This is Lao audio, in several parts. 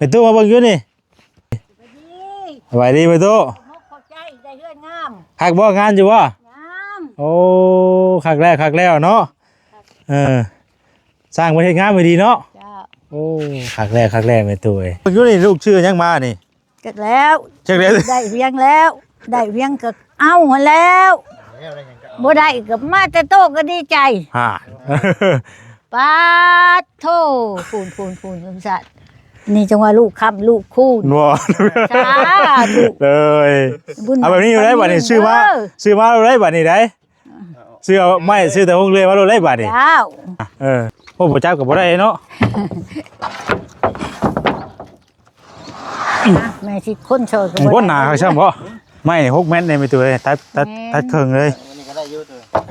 ປຕູ້ມາເບິ່ງຢູ່ນີ້. ສະບາຍດີແມ່ຕູ້. ຂອບໃຈ ໄດ້ເຮືອນງາມ. ຄັກບໍ່? ງາມຢູ່ບໍ່? ງາມ. ໂອ້ ຄັກແລ້ວ ຄັກແລ້ວເນາະ. ເອີ ຊ່າງເພິ່ນເຮັດງາມອີ່ຫຼີເນາະ. ເຈົ້າ. ໂອ້ ຄັກແລ້ວ ຄັກແລ້ວແມ່ຕູ້ເອີຍ. ເບິ່ງຢູ່ນີ້ ລູກຊື້ຫຍັງມານີ້? ຈັກແລ້ວ ຈັກແລ້ວ ໄດ້ຫຍັງແລ້ວ ໄດ້ຫຍັງກໍເອົາຫັ້ນແລ້ວ. ບໍ່ໄດ້ກໍມາແຕ່ໂຕກໍດີໃຈ. ຫາ ປາດໂທ ພູນໆໆ ສົງສານ. ນີ້ຈັ່ງວ່າລູກຄ້ຳລູກຄູນ. ບໍ່ ສາທຸ ເລີຍ. ເອົາແບບນີ້ຢູ່ໄດ໋ບັດນີ້ ຊື້ມາ ເອີ ຊື້ມາໂລດໄດ໋ບັດນີ້ໄດ໋. ຊື້ເອົາໄມ້ ຊື້ແຕ່ຫົກເລື່ອຍມາໂລດໄດ໋ບັດນີ້. ເຈົ້າ. ເອີ ໂອ້ ບໍ່ຈັບກໍບໍ່ໄດ້ເນາະ. ອ່ະ ແມ່ຊິຄົນຊ່ອຍກໍບໍ່ໄດ້ ຄົນໜາຄັກຊ້ຳບໍ່? ໄມ້ຫົກແມັດນີ້ແມ່ຕູ້ເອີຍ ຕັດ ຕັດ ແມ່ນ ຕັດເຄິ່ງເລີຍ. ອັນນີ້ກໍໄດ້ຢູ່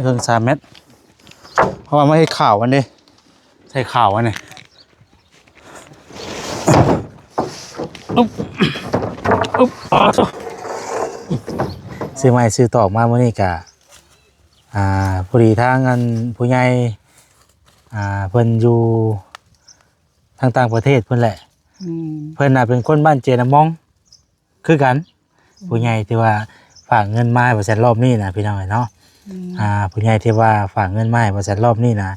ເຄິ່ງສາມແມັດ ເພາະວ່າມາເຮັດຂ່າວອັນນີ້ ໃສ່ຂ່າວອັນນີ້. ອຶບ ອຶບ ອ້າໂທ້ ຊື້ໄມ້ຊື້ຕອກມາມື້ນີ້ກະ ອ່າ ພໍດີທາງອັນຜູ້ໃຫຍ່ ອ່າ ເພິ່ນຢູ່ ທາງຕ່າງປະເທດເພິ່ນແຫຼະ. ແມ່ນ. ເພິ່ນນະເປັນຄົນບ້ານເຈນາມອງຄືກັນ. ອືມ. ຜູ້ໃຫຍ່ທີ່ວ່າຝາກເງິນມາໃຫ້ບ່າວແສນລອບນີ້ນະ ພີ່ນ້ອງເອີຍເນາະ. ແມ່ນ. ອ່າ ຜູ້ໃຫຍ່ທີ່ວ່າຝາກເງິນມາໃຫ້ບ່າວແສນລອບນີ້ນະ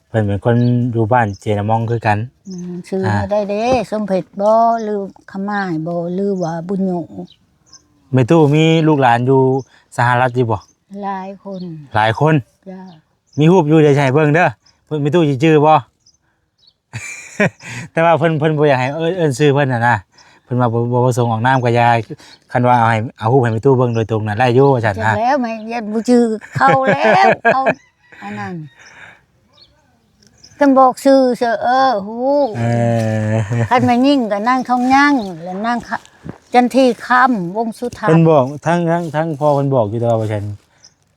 ເພິ່ນເປັນຄົນຢູ່ບ້ານເຈນາມອງຄືກັນ. ແມ່ນ. ຊື່ ອ່າ ແນວໃດເດ້? ສົມເພັດບໍ່ ຫຼື ຄຳໝ້າຍບໍ່ ຫຼືວ່າບຸນຍູ? ແມ່ຕູ້ມີລູກຫຼານຢູ່ສະຫະລັດຢູ່ບໍ່? ຫຼາຍຄົນ. ຫຼາຍຄົນ? ເຈົ້າ. ມີຮູບຢູ່ ດຽວຊິໃຫ້ເບິ່ງເດີ. ແມ່ຕູ້ຊິຈື່ບໍ່? ແຕ່ວ່າເພິ່ນ ເພິ່ນບໍ່ຢາກໃຫ້ເອີ້ນ ເອີ້ນຊື່ເພິ່ນຫັ້ນນະ ເພິ່ນວ່າບໍ່ ບໍ່ປະສົງອອກນາມກໍຢ່າ. ຄັນວ່າເອົາໃຫ້ ເອົາຮູບໃຫ້ແມ່ຕູ້ເບິ່ງໂດຍຕົງນະ ໄດ້ຢູ່ວ່າຊັ້ນນະ. ຈັກແລ້ວ ແມ່ນບໍ່ຈື່ເຂົາແລ້ວ ເຂົາອັນນັ້ນ ຄັນບອກຊື່ເສີ ເອີ ຮູ້. ເອີ ຄັນແມ່ຍິງກໍນາງທອງຍັງ ແລະ ນາງ ຂະ ຈັນທີຄຳ ວົງສຸທັດ. ເພິ່ນບອກ ທັງ ທັງ ທັງພໍ່ເພິ່ນບອກຢູ່ ແຕ່ວ່າບໍ່ທັນ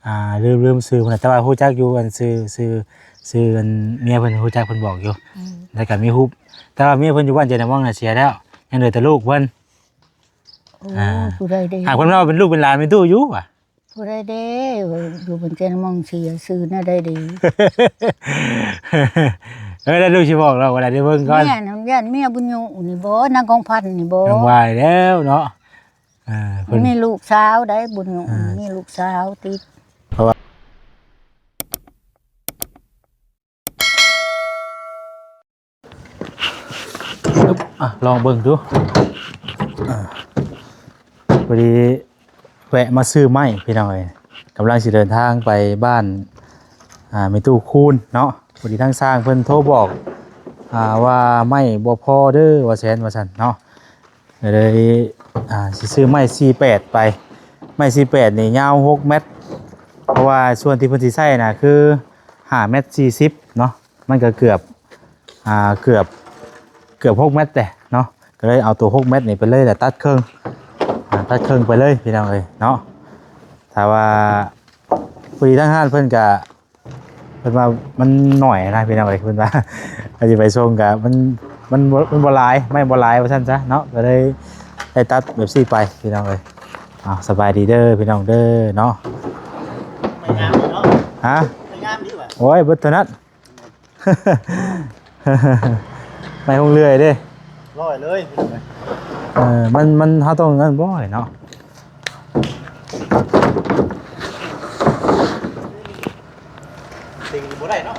ອ່າ ລືມ ລືມຊື່ເພິ່ນນະ ແຕ່ວ່າຮູ້ຈັກຢູ່ ອັນຊື່ ຊື່ ຊື່ອັນເມຍເພິ່ນ ຮູ້ຈັກ ເພິ່ນບອກຢູ່. ອືມ. ແລ້ວກໍມີຮູບ ແຕ່ວ່າເມຍເພິ່ນຢູ່ບ້ານເຈນາມອງນະ ເສຍແລ້ວ ຍັງເຫຼືອແຕ່ລູກເພິ່ນ. ໂອ້ ອ່າ ຜູ້ໃດເດ້? ຫາກເພິ່ນວ່າເປັນລູກເປັນຫຼານແມ່ຕູ້ຢູ່ຫວາ? ຜູ້ໃດເດ້? ຢູ່ບ້ານເຈນາມອງ ເສຍຊື່ແນວໃດເດ້? ເອີ ແລ້ວລູກຊິບອກດອກ ວ່າໄດ້ເບິ່ງກ່ອນ. ແມ່ນ ຢ້ານເມຍບຸນຍູນີ້ບໍ່? ນາງກອງພັນນີ້ບໍ່? ຍັງວ່າແລ້ວເນາະ. ອ່າ ເພິ່ນມີລູກສາວໄດ໋ ບຸນຍູ ອ່າ ມີລູກສາວຕິດ. ເພາະວ່າ ອຶບ ອ່ະ ລອງເບິ່ງດູ. ອ່າ ພໍດີແວະມາຊື້ໄມ້ ພີ່ນ້ອງເອີຍ ກຳລັງຊິເດີນທາງໄປບ້ານ ອ່າ ແມ່ຕູ້ຄູນເນາະ. ພໍດີທາງຊ່າງເພິ່ນໂທບອກ ອ່າ ວ່າໄມ້ບໍ່ພໍເດີ ວ່າແຊນ ວ່າຊັ້ນເນາະ. ກໍເລີຍ ອ່າ ຊິຊື້ໄມ້ສີ່ແປດໄປ. ໄມ້ສີ່ແປດນີ້ຍາວຫົກແມັດ ເພາະວ່າສ່ວນທີ່ເພິ່ນຊິໃຊ້ນະຄືຫ້າແມັດສີ່ສິບເນາະ. ມັນກໍເກືອບ ອ່າ ເກືອບ ເກືອບຫົກແມັດແຫຼະເນາະ. ກໍເລີຍເອົາຕົວຫົກແມັດນີ້ໄປເລີຍ ແລ້ວຕັດເຄິ່ງ ອ່າ ຕັດເຄິ່ງໄປເລີຍ ພີ່ນ້ອງເອີຍເນາະ. ຖ້າວ່າ ພໍດີທາງຮ້ານເພິ່ນກະ ເພິ່ນວ່າມັນໜ້ອຍນະ ພີ່ນ້ອງເອີຍ ເພິ່ນວ່າ ຖ້າຊິໄປສົ່ງກະມັນ ມັນບໍ່ ມັນບໍ່ຫຼາຍ ໄມ້ບໍ່ຫຼາຍວ່າຊັ້ນຊະເນາະ. ກໍເລີຍໄດ້ຕັດແບບຊີ້ໄປ ພີ່ນ້ອງເອີຍ. ເອົາ ສະບາຍດີເດີ ພີ່ນ້ອງເດີເນາະ. ໄມ້ງາມດີເນາະ. ຮະ? ໄມ້ງາມດີຫວາ? ໂອ້ຍ ເບິດເທົ່ານັ້ນ. ໄມ້ຫົງເລື່ອຍເດ້ ຮ້ອຍເລີຍ. ເອີ ມັນ ມັນ ເຮົາຕ້ອງນັ້ນບໍ່ເນາະ. ເຕັງບໍ່ໄດ້ເນາະ.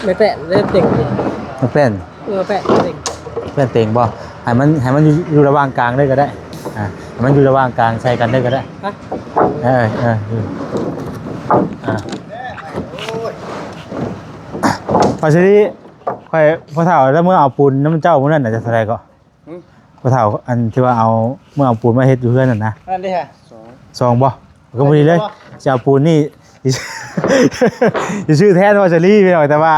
ໄມ້ແປ້ນເດ້ເຕັງ. ໄມ້ແປ້ນ? ເອີ ແປ້ນເຕັງ. ແປ້ນເຕັງບໍ່? ໃຫ້ມັນ ໃຫ້ມັນຢູ່ ຢູ່ລະຫວ່າງກາງເລີຍກໍໄດ້. ອ່າ ໃຫ້ມັນຢູ່ລະຫວ່າງກາງໃສ່ກັນເລີຍກໍໄດ້. ຮະ? ເອີ ເອີ ເອີ ອ່າ ພໍຊິດີ ຂ້ອຍ ພໍ່ເຖົ້າລະເມືອເອົາປູນນຳເຈົ້າມື້ນັ້ນນະ ເທົ່າໃດເກາະ? ຫື? ພໍ່ເຖົ້າ ອັນທີ່ວ່າເອົາ ເມືອເອົາປູນມາເຮັດຢູ່ເຮືອນນັ້ນນະ. ນັ້ນເດ້ ສອງ ສອງບໍ່? ກໍພໍດີເລີຍ ຊິເອົາປູນນີ້ ຊິຊື້ແທນວ່າຈະລີ ພີ່ນ້ອງ. ແຕ່ວ່າ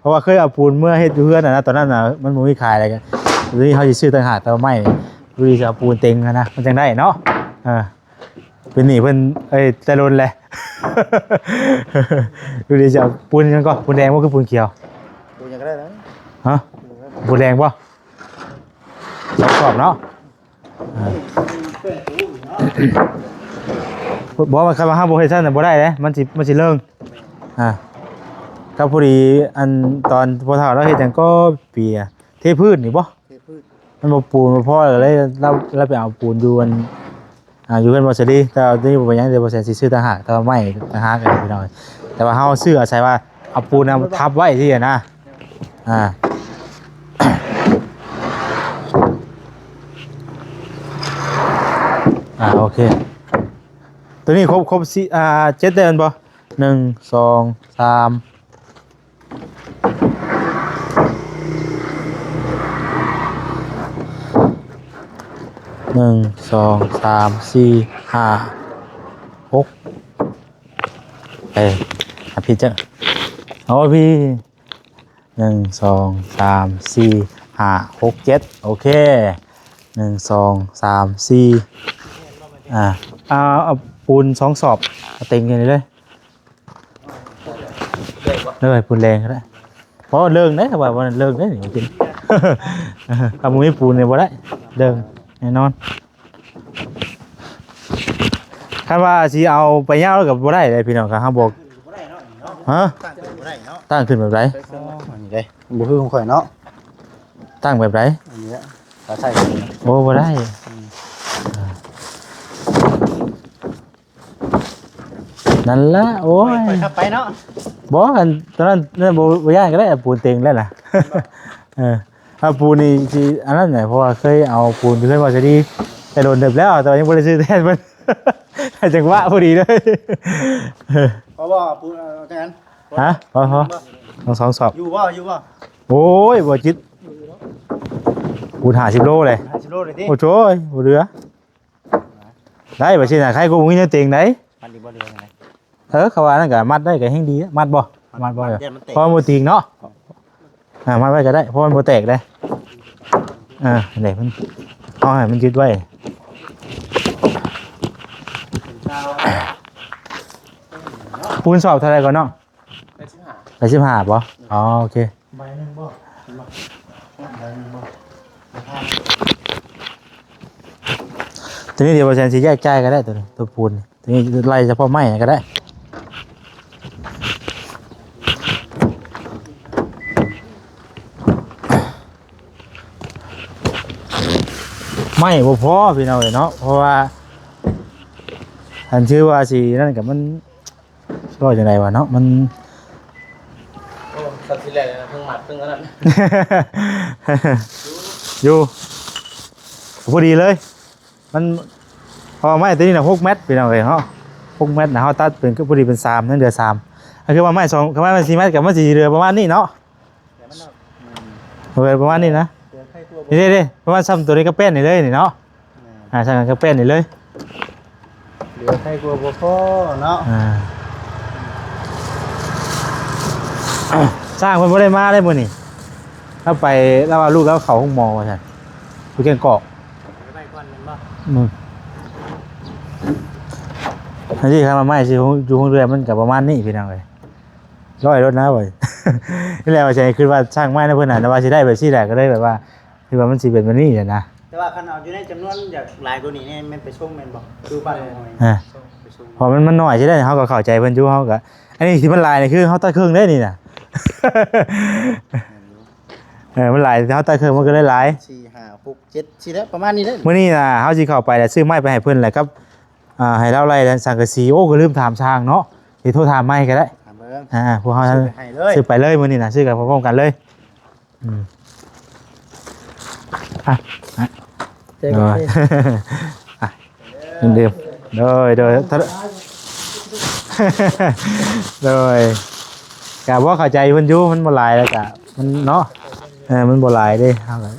ເພາະວ່າເຄີຍເອົາປູນເມືອເຮັດຢູ່ເຮືອນຫັ້ນນະ ຕອນນັ້ນນະມັນບໍ່ມີຂາຍແລ້ວ. ຕອນນີ້ເຮົາຊິຊື້ຕ່າງຫາກ ແຕ່ວ່າໄມ້ ດູດີຊິເອົາປູນເຕັງຫັ້ນນະ ມັນຈັ່ງໄດ້ເນາະ. ເອີ ເປັນໜີ້ເພິ່ນ ເອີຍ ແຕ່ດົນແຫຼະ. ດູດີຊິເອົາປູນຫຍັງເກາະ? ປູນແດງບໍ່ ຄືປູນຂຽວ? ປູນຫຍັງກໍໄດ້ນະ. ຮະ? ປູນແດງບໍ່? ສອງຂອບເນາະ. ອ່າ ບໍ່ ຄັນວ່າເຮົາບໍ່ເຮັດຊັ້ນນະບໍ່ໄດ້ເດ້ ມັນຊິ ມັນຊິເລີງ. ອ່າ ກໍພໍດີ ອັນຕອນພໍ່ເຖົ້າລາວເຮັດຫຍັງກໍປີ ເທພື້ນນີ້ບໍ່? ເທພື້ນ. ມັນບໍ່ ປູນບໍ່ພໍ ກໍເລີຍລາວ ລາວໄປເອົາປູນຢູ່ອັນ ອ່າ ຢູ່ເຮືອນບໍ່ສາລີ. ແຕ່ວ່າຕົວນີ້ບໍ່ເປັນຫຍັງ ດຽວບໍ່ແສນຊິຊື້ຕ່າງຫາກ ແຕ່ວ່າໄມ້ຕ່າງຫາກ ພີ່ນ້ອງ. ແຕ່ວ່າເຮົາຊື້ອາໄສວ່າເອົາປູນນະທັບໄວ້ຊີ້ນະ. ອ່າ ອ່າ ໂອເຄ ຕົວນີ້ຄົບ ຄົບສີ່ ອ່າ ເຈັດ ໄດ້ແມ່ນບໍ່? ໜຶ່ງ ສອງ ສາມ ໜຶ່ງ ສອງ ສາມ ສີ່ ຫ້າ ຫົກ ເອີ ອາ ຜິດຈັກ ເອົາພີ່ ໜຶ່ງ ສອງ ສາມ ສີ່ ຫ້າ ຫົກ ເຈັດ ໂອເຄ ໜຶ່ງ ສອງ ສາມ ສີ່ ອ່າ ເອົາ ເອົາປູນສອງສອບ ເອົາເຕັງໃສ່ນີ້ເລີຍ. ເລີຍ ປູນແດງກໍໄດ້ ເພາະວ່າເລີງເດ້ ວ່າ ວ່າເລີງເດ້ນີ້ ກິນ ຖ້າບໍ່ມີປູນນີ້ບໍ່ໄດ້ ເລີງແນ່ນອນ. ຄັນວ່າຊິເອົາໄປຍາວແລ້ວກໍບໍ່ໄດ້ເດ້ພີ່ນ້ອງ ຄັນເຮົາບໍ່ ຮະ ຕັ້ງຂຶ້ນແບບໃດ? ອໍ ອັນນີ້ເດ້ ບໍ່ຄືຂອງຂ້ອຍເນາະ ຕັ້ງແບບໃດ? ອັນນີ້ລະ ຕາໃສ່ ໂອ້ ບໍ່ໄດ້ ອືມ ນັ້ນລະ ໂອ້ຍ ຄ່ອຍໆຂັບໄປເນາະ ບໍ່ ອັນຕອນນັ້ນ ນັ້ນບໍ່ ບໍ່ຢ້ານກໍໄດ້ ປູນເຕັງແລ້ວນະ ເອີ ຖ້າປູນນີ້ຊິອັນນັ້ນແຫຼະ ເພາະວ່າເຄີຍເອົາປູນເພື່ອນວ່າຈະດີ ແຕ່ດົນເຕີບແລ້ວ ແຕ່ວ່າຍັງບໍ່ໄດ້ຊື້ແທນເພິ່ນ ໃຫ້ຈັງຫວະພໍດີເລີຍ ພໍບໍ່ ປູນ ເອົາຈັ່ງນັ້ນ ຮະ ພໍ ພໍ ສອງ ສອງສອບ ຢູ່ບໍ່ ຢູ່ບໍ່ ໂອ້ຍ ບໍ່ຈິດ ປູນຫ້າສິບໂລເລີຍ ຫ້າສິບໂລເລີຍຕິ ໂອ້ໂຫ ບໍ່ເຫຼືອ. ໄດ້ ບາດນີ້ນະ ໃຄກູບໍ່ມີແນວເຕັງໃດ໋ ມັດດີບໍ່ ຫຼືວ່າຈັ່ງໃດ? ເອີ ເຂົາວ່ານັ້ນກໍມັດໄດ້ກໍແຮງດີ ມັດບໍ່? ມັດບໍ່? ມັດ ມັດ ເພາະມັນບໍ່ຕີງເນາະ ອາ ມັດໄວ້ກໍໄດ້ ເພາະມັນບໍ່ແຕກເດ້ ອ່າ ນີ້ ມັນ ເອົາໃຫ້ມັນຍຶດໄວ້ ປູນສອບເທົ່າໃດກ່ອນເນາະ? ແປດສິບຫ້າ ແປດສິບຫ້າບໍ່? ອໍ ໂອເຄ ໃບໜຶ່ງບໍ່? ເຫັນບໍ່? ໃບໜຶ່ງບໍ່? ຕົວນີ້ດຽວບໍ່ແຊນຊິແຍກຈ່າຍກໍໄດ້ ຕົວນີ້ ຕົວປູນນີ້ ຕົວນີ້ໄລ່ສະເພາະໄມ້ກໍໄດ້ ໄມ້ບໍ່ພໍພີ່ນ້ອງເອີຍເນາະ ເພາະວ່າ ອັນ ຖືວ່າຊິນັ້ນກໍມັນ ຊິເວົ້າຈັ່ງໃດວະເນາະ ມັນ ໂອ້ ສັກຊິແຫຼະເພິ່ງມັດເພິ່ງອັນນັ້ນ ຢູ່ ພໍດີເລີຍ ມັນ ເພາະວ່າໄມ້ຕົວນີ້ນະຫົກແມັດພີ່ນ້ອງເອີຍເນາະ ຫົກແມັດນະ ເຮົາຕັດເປັນ ກໍພໍດີເປັນສາມ ຍັງເຫຼືອສາມ ກໍຄືວ່າໄມ້ສອງ ຄັນໄມ້ມັນສີ່ແມັດກໍມັນຊິເຫຼືອປະມານນີ້ເນາະ ເຫຼືອປະມານນີ້ນະ ເຫຼືອໄຄກວ່າບໍ່ ນີ້ເດ້ໆ ປະມານຊ່ຳຕົວນີ້ກັບແປ້ນນີ້ເລີຍນີ້ເນາະ ແມ່ນ ອ່າ ຊ່ຳກັນກັບແປ້ນນີ້ເລີຍ ເຫຼືອໄຄກວ່າບໍ່ພໍເນາະ ອ່າ ຊ່າງເພິ່ນບໍ່ໄດ້ມາເດ້ມື້ນີ້ ລາວໄປ ລາວວ່າລູກລາວເຂົ້າໂຮງໝໍວ່າຊັ້ນ ຢູ່ແກ້ງກອກ ໄປໄວ້ກ່ອນແມ່ນບໍ່? ອືມ ອັນນີ້ຄັນວ່າໄມ້ຊິຢູ່ໂຮງເຮືອນມັນກໍປະມານນີ້ພີ່ນ້ອງເອີຍ ຮ້ອຍໂລດນະເວີຍ ນີ້ແຫຼະວ່າຊິໃຫ້ ຄິດວ່າຊ່າງໄມ້ນຳເພິ່ນນະ ແຕ່ວ່າຊິໄດ້ແບບຊີ້ແຫຼະ ກໍເລີຍແບບວ່າ ຄືວ່າມັນຊິເປັນແບບນີ້ແຫຼະນະ ແຕ່ວ່າຄັນເອົາຢູ່ໃນຈຳນວນຢາກຫຼາຍກວ່ານີ້ນີ້ແມ່ນໄປສົ່ງແມ່ນບໍ່? ຄືບ້ານເຮົາ ອ່າ ໄປສົ່ງ ເພາະມັນ ມັນໜ້ອຍຊິໄດ້ ເຮົາກໍເຂົ້າໃຈເພິ່ນຢູ່ ເຮົາກໍ ອັນນີ້ທີ່ມັນຫຼາຍນີ້ຄືເຮົາຕັດເຄິ່ງເດ້ນີ້ນະ ເອີ ມັນຫຼາຍ ເຮົາຕັດເຄິ່ງມັນກໍເລີຍຫຼາຍ ສີ່ ຫ້າ ຫົກ ເຈັດ ສີ່ແຫຼະ ປະມານນີ້ເດ້ ມື້ນີ້ນະ ເຮົາຊິເຂົ້າໄປແລ້ວຊື້ໄມ້ໄປໃຫ້ເພິ່ນແຫຼະ ກັບ ອ່າ ໃຫ້ລາວໄລ່ສັງກະສີ ໂອ້ ກໍລືມຖາມຊ່າງເນາະ ຊິໂທຖາມໃໝ່ກໍໄດ້ ຖາມເບິ່ງ ອ່າ ພວກເຮົາ ຊື້ໄປເລີຍ ຊື້ໄປເລີຍ ມື້ນີ້ນະ ຊື້ກັນພ້ອມໆກັນເລີຍ ອືມ ອ່ະ ແຈກ ໂດຍ ກາແຟ ອ່ະ ດື່ມ ໂດຍ ໂດຍ ໂດຍ ກະບໍ່ເຂົ້າໃຈເພິ່ນຢູ່ ມັນບໍ່ຫຼາຍ ແລ້ວກະມັນເນາະ ເອີ ມັນບໍ່ຫຼາຍເດ້ ເຮົາກະ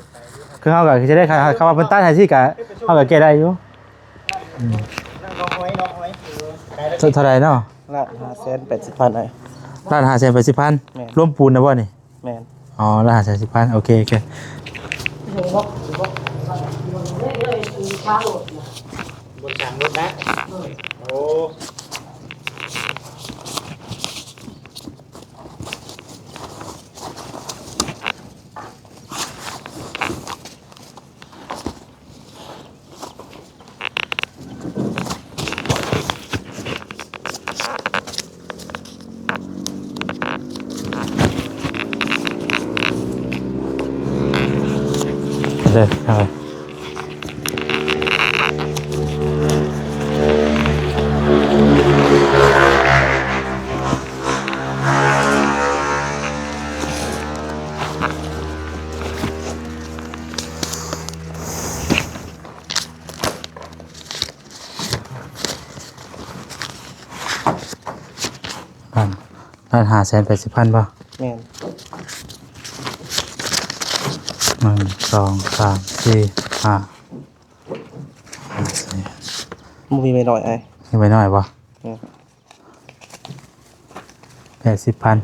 ຄືເຮົາກະຊິໄດ້ ຄຳວ່າເພິ່ນຕັດໃຫ້ຊີ້ກະ ເຮົາກະແກ້ໄດ້ຢູ່ ອືມ ເທົ່າ ເທົ່າໃດເນາະ? ລ້ານຫ້າແສນແປດສິບພັນ ອ້າຍ ລ້ານຫ້າແສນແປດສິບພັນ ແມ່ນ ລວມປູນນະບໍ່ນີ້? ແມ່ນ ອໍ ລ້ານຫ້າແສນແປດສິບພັນ ໂອເຄ ໂອເຄ ບົນສາມລົດນະ ໂອ້. ເດີ ເອົາ ລ້ານ ລ້ານຫ້າແສນແປດສິບພັນບໍ່? ແມ່ນ ໜຶ່ງ ສອງ ສາມ ສີ່ ຫ້າ ຫ້າ ສີ່ ບໍ່ມີໃບນ້ອຍອ້າຍ? ມີໃບນ້ອຍບໍ່? ແມ່ນ ແປດສິບພັນ.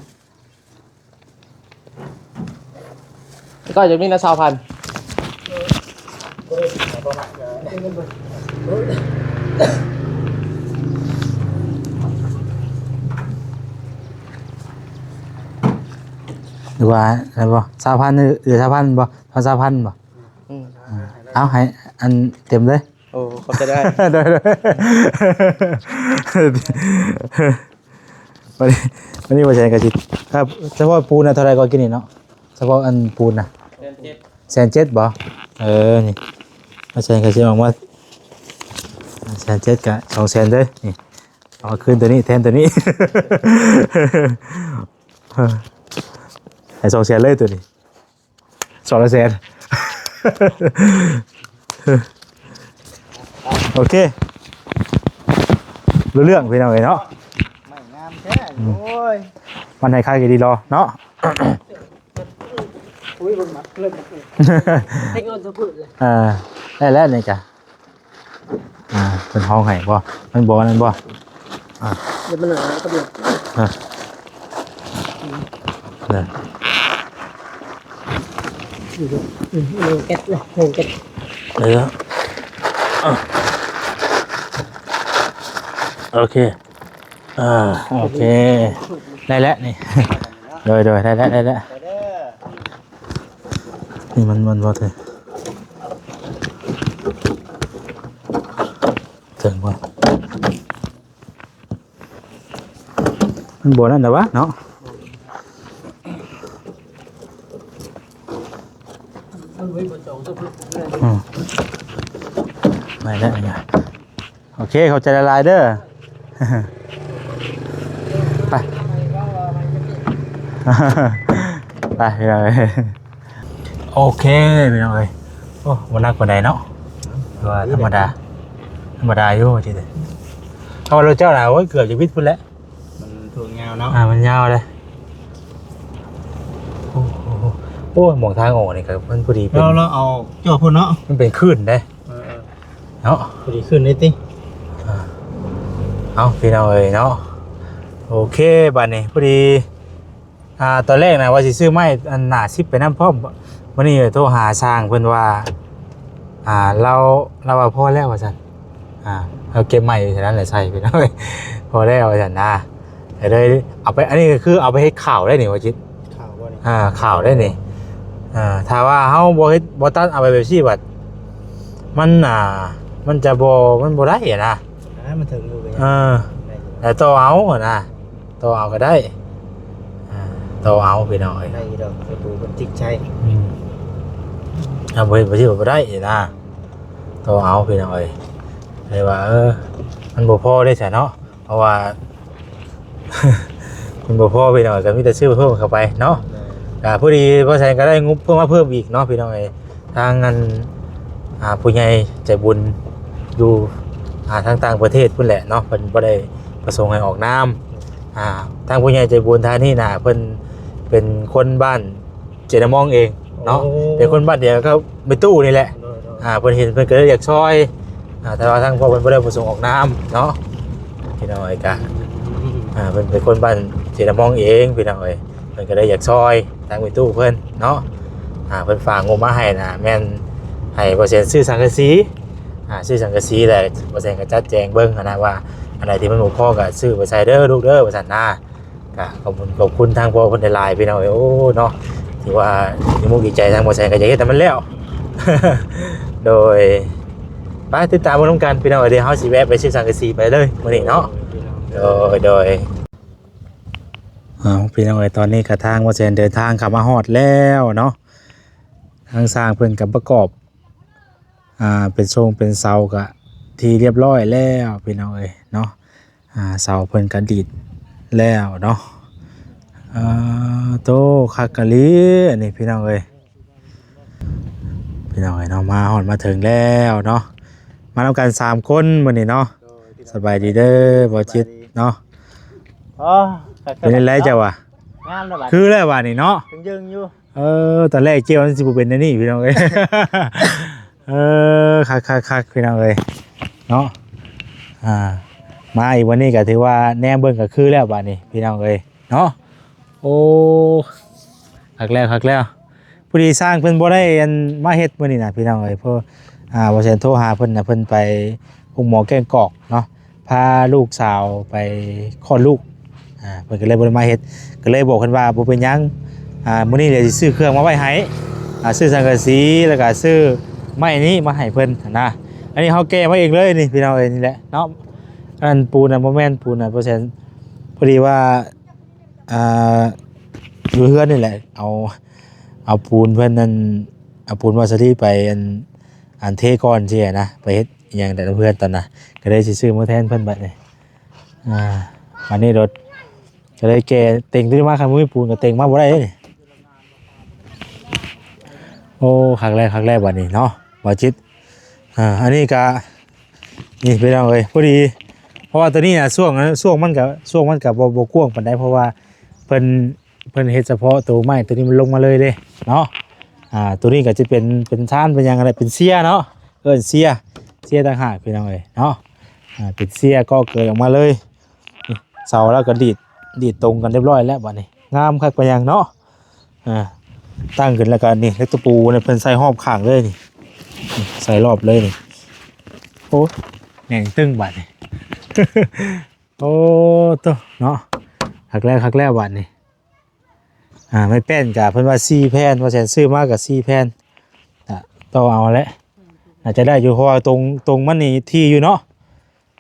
ແຕ່ກ່ອນຈະມີນະ ຊາວພັນ ຫຼືວ່າ ອັນນັ້ນບໍ່ ຊາວພັນ ຫຼື ຊາວພັນບໍ່ ເອົາຊາວພັນບໍ່? ອືມ ເອົາໃຫ້ອັນເຕັມເລີຍ. ໂອ້ ຂອບໃຈຫຼາຍ. ໂດຍ ໂດຍ ວັນນີ້ ວັນນີ້ບໍ່ແສນກໍຊິ ເອີ ສະເພາະປູນນະເທົ່າໃດກໍກິນນີ້ເນາະ? ສະເພາະອັນປູນນະ ແສນເຈັດ ແສນເຈັດບໍ່? ເອີ ນີ້ ບໍ່ແສນກໍຊິອອກມາ ແສນເຈັດ ກະສອງແສນເດີ ນີ້ ເອົາມາຄືນໂຕນີ້ແທນໂຕນີ້ ໃຫ້ສອງແສນເລີຍໂຕນີ້. ສອງແສນ ໂອເຄ ຮູ້ເລື່ອງພີ່ນ້ອງເອີຍເນາະ. ໄມ້ງາມແທ້ ອືມ ໂອ້ຍ ມັນໃຫ້ຂາຍກໍດີລໍເນາະ. ອຸ້ຍ ເບິ່ງໝາກເລີ່ມ ໃຫ້ເງິນສະເພີດເລີຍ ເອີ ໄດ້ແລ້ວນີ້ກະ ອ່າ ເພິ່ນຮ້ອງໃຫ້ບໍ່? ມັນບໍ່ ນັ້ນບໍ່? ອ່າ ດຽວມັນໜາວກໍເດືອດ ອ່າ ເດີ ອືມ ອືມ ແກັດນະ ແກັດ ເອີ ອ່າ ໂອເຄ ອ່າ ໂອເຄ ໄດ້ແລ້ວນີ້ ໂດຍ ໂດຍ ໄດ້ແລ້ວ ໄດ້ແລ້ວ. ນີ້ມັນ ມັນບໍ່ເຖິງ ເຖິງບໍ່? ມັນບໍ່ນັ້ນແຫຼະວະເນາະ. ອືມ ໄດ້ແລ້ວນີ້ນະ. ໂອເຄ ຂອບໃຈຫຼາຍໆເດີ ໄປ ໄປພີ່ນ້ອງເອີຍ. ໂອເຄພີ່ນ້ອງເອີຍ ໂອ້ ບໍ່ໜັກປານໃດເນາະ ຖືວ່າທຳມະດາ ທຳມະດາຢູ່ ວ່າຊີ້ເດ. ເອົາລົດເຈົ້ານະ ໂອ້ຍ ເກືອບຈະບິດພຸ້ນແຫຼະ ມັນທົ່ວຍາວເນາະ ອ່າ ມັນຍາວເດ້. ໂອ້ໂຫ ໂອ້ ໝ່ອງທາງອອກນີ້ກໍມັນພໍດີເປັນ ແລ້ວ ແລ້ວເອົາຈອດພຸ້ນເນາະ ມັນເປັນຄື້ນເດ້. ເອີ ເອີ ເນາະ ພໍດີຂຶ້ນໄດ້ຕິ ອ່າ ເອົາ ພີ່ນ້ອງເອີຍເນາະ. ໂອເຄ ບາດນີ້ພໍດີ ອ່າ ຕອນແລກນະວ່າຊິຊື້ໄມ້ອັນໜ້າສິບໄປນຳພ້ອມ ມື້ນີ້ໂທຫາຊ່າງເພິ່ນວ່າ ອ່າ ລາວ ລາວວ່າພໍແລ້ວວ່າຊັ້ນ ອ່າ ລາວເກັບໄມ້ຢູ່ຊັ້ນແຫຼະ ໃສ່ພີ່ນ້ອງເອີຍ ພໍແລ້ວວ່າຊັ້ນນະ. ກໍເລີຍເອົາໄປ ອັນນີ້ກໍຄືເອົາໄປເຮັດຂ່າວໄດ້ນີ້ ວ່າຈິດ ຂ່າວບໍ່ນີ້? ອ່າ ຂ່າວໄດ້ນີ້. ອ່າ ຖ້າວ່າເຮົາບໍ່ເຮັດ ບໍ່ຕັດເອົາໄປແບບຊີ້ບັດ ມັນ ອ່າ ມັນຈະບໍ່ ມັນບໍ່ໄດ້ນະ. ອ່າ ມັນເຖິງຢູ່ ເອີ ແຕ່ຕໍ່ເອົານະ ຕໍ່ເອົາກໍໄດ້ ອ່າ ຕໍ່ເອົາພີ່ນ້ອງເອີຍ ໄດ້ຢູ່ດອກ ໄປປູເພິ່ນຕິດໃຈ. ອືມ ເອົາ ບໍ່ເຮັດ ບໍ່ເຮັດບໍ່ໄດ້ນະ ຕໍ່ເອົາພີ່ນ້ອງເອີຍ. ເລີຍວ່າ ເອີ ມັນບໍ່ພໍເດ້ຊະເນາະ ເພາະວ່າ ມັນບໍ່ພໍພີ່ນ້ອງ ກໍມີແຕ່ຊື້ເພີ່ມເຂົ້າໄປເນາະ. ກໍພໍດີບໍ່ແສນກໍໄດ້ງົບເພີ່ມມາເພີ່ມອີກເນາະພີ່ນ້ອງເອີຍ. ທາງອັນ ອ່າ ຜູ້ໃຫຍ່ໃຈບຸນຢູ່ ອ່າ ທາງຕ່າງປະເທດພຸ້ນແຫຼະເນາະ ເພິ່ນບໍ່ໄດ້ປະສົງໃຫ້ອອກນາມ. ອ່າ ທາງຜູ້ໃຫຍ່ໃຈບຸນທ່ານນີ້ນະ ເພິ່ນເປັນຄົນບ້ານ ເຈນາມອງເອງເນາະ. ໂອ້ ເປັນຄົນບ້ານດຽວກັບແມ່ຕູ້ນີ້ແຫຼະ. ໂດຍ ໂດຍ ອ່າ ເພິ່ນເຫັນເພິ່ນກໍເລີຍຢາກຊ່ອຍ. ອ່າ ແຕ່ວ່າທາງພໍ່ເພິ່ນບໍ່ໄດ້ປະສົງອອກນາມເນາະ ພີ່ນ້ອງເອີຍ. ກະ ອ່າ ເພິ່ນເປັນຄົນບ້ານເຈນາມອງເອງ ພີ່ນ້ອງເອີຍ ເພິ່ນກໍເລີຍຢາກຊ່ອຍທາງແມ່ຕູ້ເພິ່ນເນາະ. ອ່າ ເພິ່ນຝາກງົບມາໃຫ້ນະ ແມ່ນໃຫ້ບໍ່ແສນຊື້ສັງກະສີ ອ່າ ຊື້ສັງກະສີແຫຼະ ບໍ່ແສນກໍຈັດແຈງເບິ່ງຫັ້ນນະ ວ່າອັນໃດທີ່ມັນບໍ່ພໍກໍຊື້ໄປໃສ່ເດີລູກເດີ ວ່າຊັ້ນນະ. ກະຂອບຄຸນ ຂອບຄຸນທາງພໍ່ເພິ່ນຫຼາຍໆ ພີ່ນ້ອງເອີຍ. ໂອ້ ເນາະ ຖືວ່າດີມຸກດີໃຈ ທາງບໍ່ແສນກໍຢາກເຮັດໃຫ້ມັນແລ້ວ. ໂດຍ ໄປຕິດຕາມເບິ່ງນຳກັນ ພີ່ນ້ອງເອີຍ. ດຽວເຮົາຊິແວະໄປຊື້ສັງກະສີໄປເລີຍມື້ນີ້ເນາະ. ໂດຍ ໂດຍ ເອົາ ພີ່ນ້ອງເອີຍ ຕອນນີ້ກະທາງບໍ່ແສນເດີນທາງເຂົ້າມາຮອດແລ້ວເນາະ. ທາງຊ່າງເພິ່ນກໍປະກອບ ອ່າ ເປັນຊົງເປັນເສົາກະທີ່ຮຽບຮ້ອຍແລ້ວພີ່ນ້ອງເອີຍເນາະ. ອ່າ ເສົາເພິ່ນກະດີດແລ້ວເນາະ. ເອີ ໂຕ ຄັກກະລີອັນນີ້ພີ່ນ້ອງເອີຍ ພີ່ນ້ອງເອີຍເນາະ. ມາຮອດມາເຖິງແລ້ວເນາະ ມານຳກັນສາມຄົນມື້ນີ້ເນາະ. ສະບາຍດີເດີ ບໍ່ຈິດເນາະ. ອໍ ເປັນຈັ່ງໃດເຈົ້າວ່າ? ງາມແລ້ວບາດ ຄືແລ້ວບາດນີ້ເນາະ ເຢິງຢູ່. ເອີ ຕອນແລກເຈ້ຍມັນຊິບໍ່ເປັນແນວນີ້ພີ່ນ້ອງເອີຍ. ເອີ ຄັກໆໆ ພີ່ນ້ອງເອີຍເນາະ. ອ່າ ມາອີກວັນນີ້ກໍຖືວ່າແນມເບິ່ງກໍຄືແລ້ວບາດນີ້ພີ່ນ້ອງເອີຍເນາະ. ໂອ້ ຄັກແລ້ວ ຄັກແລ້ວ. ພໍດີຊ່າງເພິ່ນບໍ່ໄດ້ອັນມາເຮັດມື້ນີ້ນະພີ່ນ້ອງເອີຍ ເພາະ ອ່າ ບໍ່ແຊນໂທຫາເພິ່ນນະ ເພິ່ນໄປໂຮງໝໍແກ້ງກອກເນາະ. ພາລູກສາວໄປຄອດລູກ ອ່າ ເພິ່ນກໍເລີຍບໍ່ໄດ້ມາເຮັດ ກໍເລີຍບອກເພິ່ນວ່າບໍ່ເປັນຫຍັງ ອ່າ ມື້ນີ້ດຽວຊິຊື້ເຄື່ອງມາໄວ້ໃຫ້ ອ່າ ຊື້ສັງກະສີ ແລ້ວກໍຊື້ໄມ້ນີ້ມາໃຫ້ເພິ່ນຫັ້ນນະ. ອັນນີ້ເຮົາແກ່ມາເອງເລີຍນີ້ພີ່ນ້ອງເອີຍ ນີ້ແຫຼະເນາະ. ອັນນັ້ນປູນນະ ບໍ່ແມ່ນປູນນະ ບໍ່ແຊນ ພໍດີວ່າ ອ່າ ຢູ່ເຮືອນນີ້ແຫຼະ ເອົາ ເອົາປູນເພິ່ນນັ້ນ ເອົາປູນວາສະລີໄປອັນ ອັນເທກ່ອນຊີ້ນະ ໄປເຮັດອີ່ຫຍັງແຕ່ເຮືອນຕອນນະ ກໍເລີຍຊິຊື້ມາແທນເພິ່ນບັດນີ້. ອ່າ ບັດນີ້ໂດດ ກໍເລີຍແກ່ເຕັງຕົວນີ້ມາ ຄັນບໍ່ມີປູນກໍເຕັງມາບໍ່ໄດ້ເດ້ນີ້. ໂອ້ ຄັກແລ້ວ ຄັກແລ້ວບັດນີ້ເນາະ ບໍ່ຈິດ. ອ່າ ອັນນີ້ກະ ນີ້ພີ່ນ້ອງເອີຍ ພໍດີ ເພາະວ່າຕົວນີ້ນະ ຊ່ວງ ຊ່ວງມັນກະ ຊ່ວງມັນກະບໍ່ ບໍ່ກວ້າງປານໃດ ເພາະວ່າເພິ່ນ ເພິ່ນເຮັດສະເພາະໂຕໄມ້ໂຕນີ້ມັນລົງມາເລີຍເດ້ເນາະ. ອ່າ ໂຕນີ້ກໍຈະເປັນ ເປັນຊານ ເປັນຫຍັງກໍໄດ້ ເປັນເຊຍເນາະ ເອີ້ນເຊຍ ເຊຍຕ່າງຫາກພີ່ນ້ອງເອີຍເນາະ. ອ່າ ເປັນເຊຍກໍເກີດອອກມາເລີຍ. ເສົາລາວກໍດີດ ດີດຕົງກັນຮຽບຮ້ອຍແລ້ວບັດນີ້ ງາມຄັກປານຫຍັງເນາະ. ອ່າ ຕັ້ງຂຶ້ນແລ້ວກໍນີ້ ເຫຼັກຕະປູນີ້ເພິ່ນໃສ່ຮອບຂ້າງເລີຍນີ້ ໃສ່ຮອບເລີຍນີ້. ໂອ້ ແໜ້ນຕຶ້ງບາດນີ້. ໂອ້ ໂຕເນາະ ຄັກແລ້ວ ຄັກແລ້ວບາດນີ້. ອ່າ ໄມ້ແປ້ນກະເພິ່ນວ່າສີ່ແຜ່ນ ວ່າແຊນຊື້ມາກະສີ່ແຜ່ນ ກະຕໍ່ເອົາແຫຼະ ໜ້າຈະໄດ້ຢູ່ ເພາະວ່າຕົງ ຕົງມັນນີ້ຖີ່ຢູ່ເນາະ.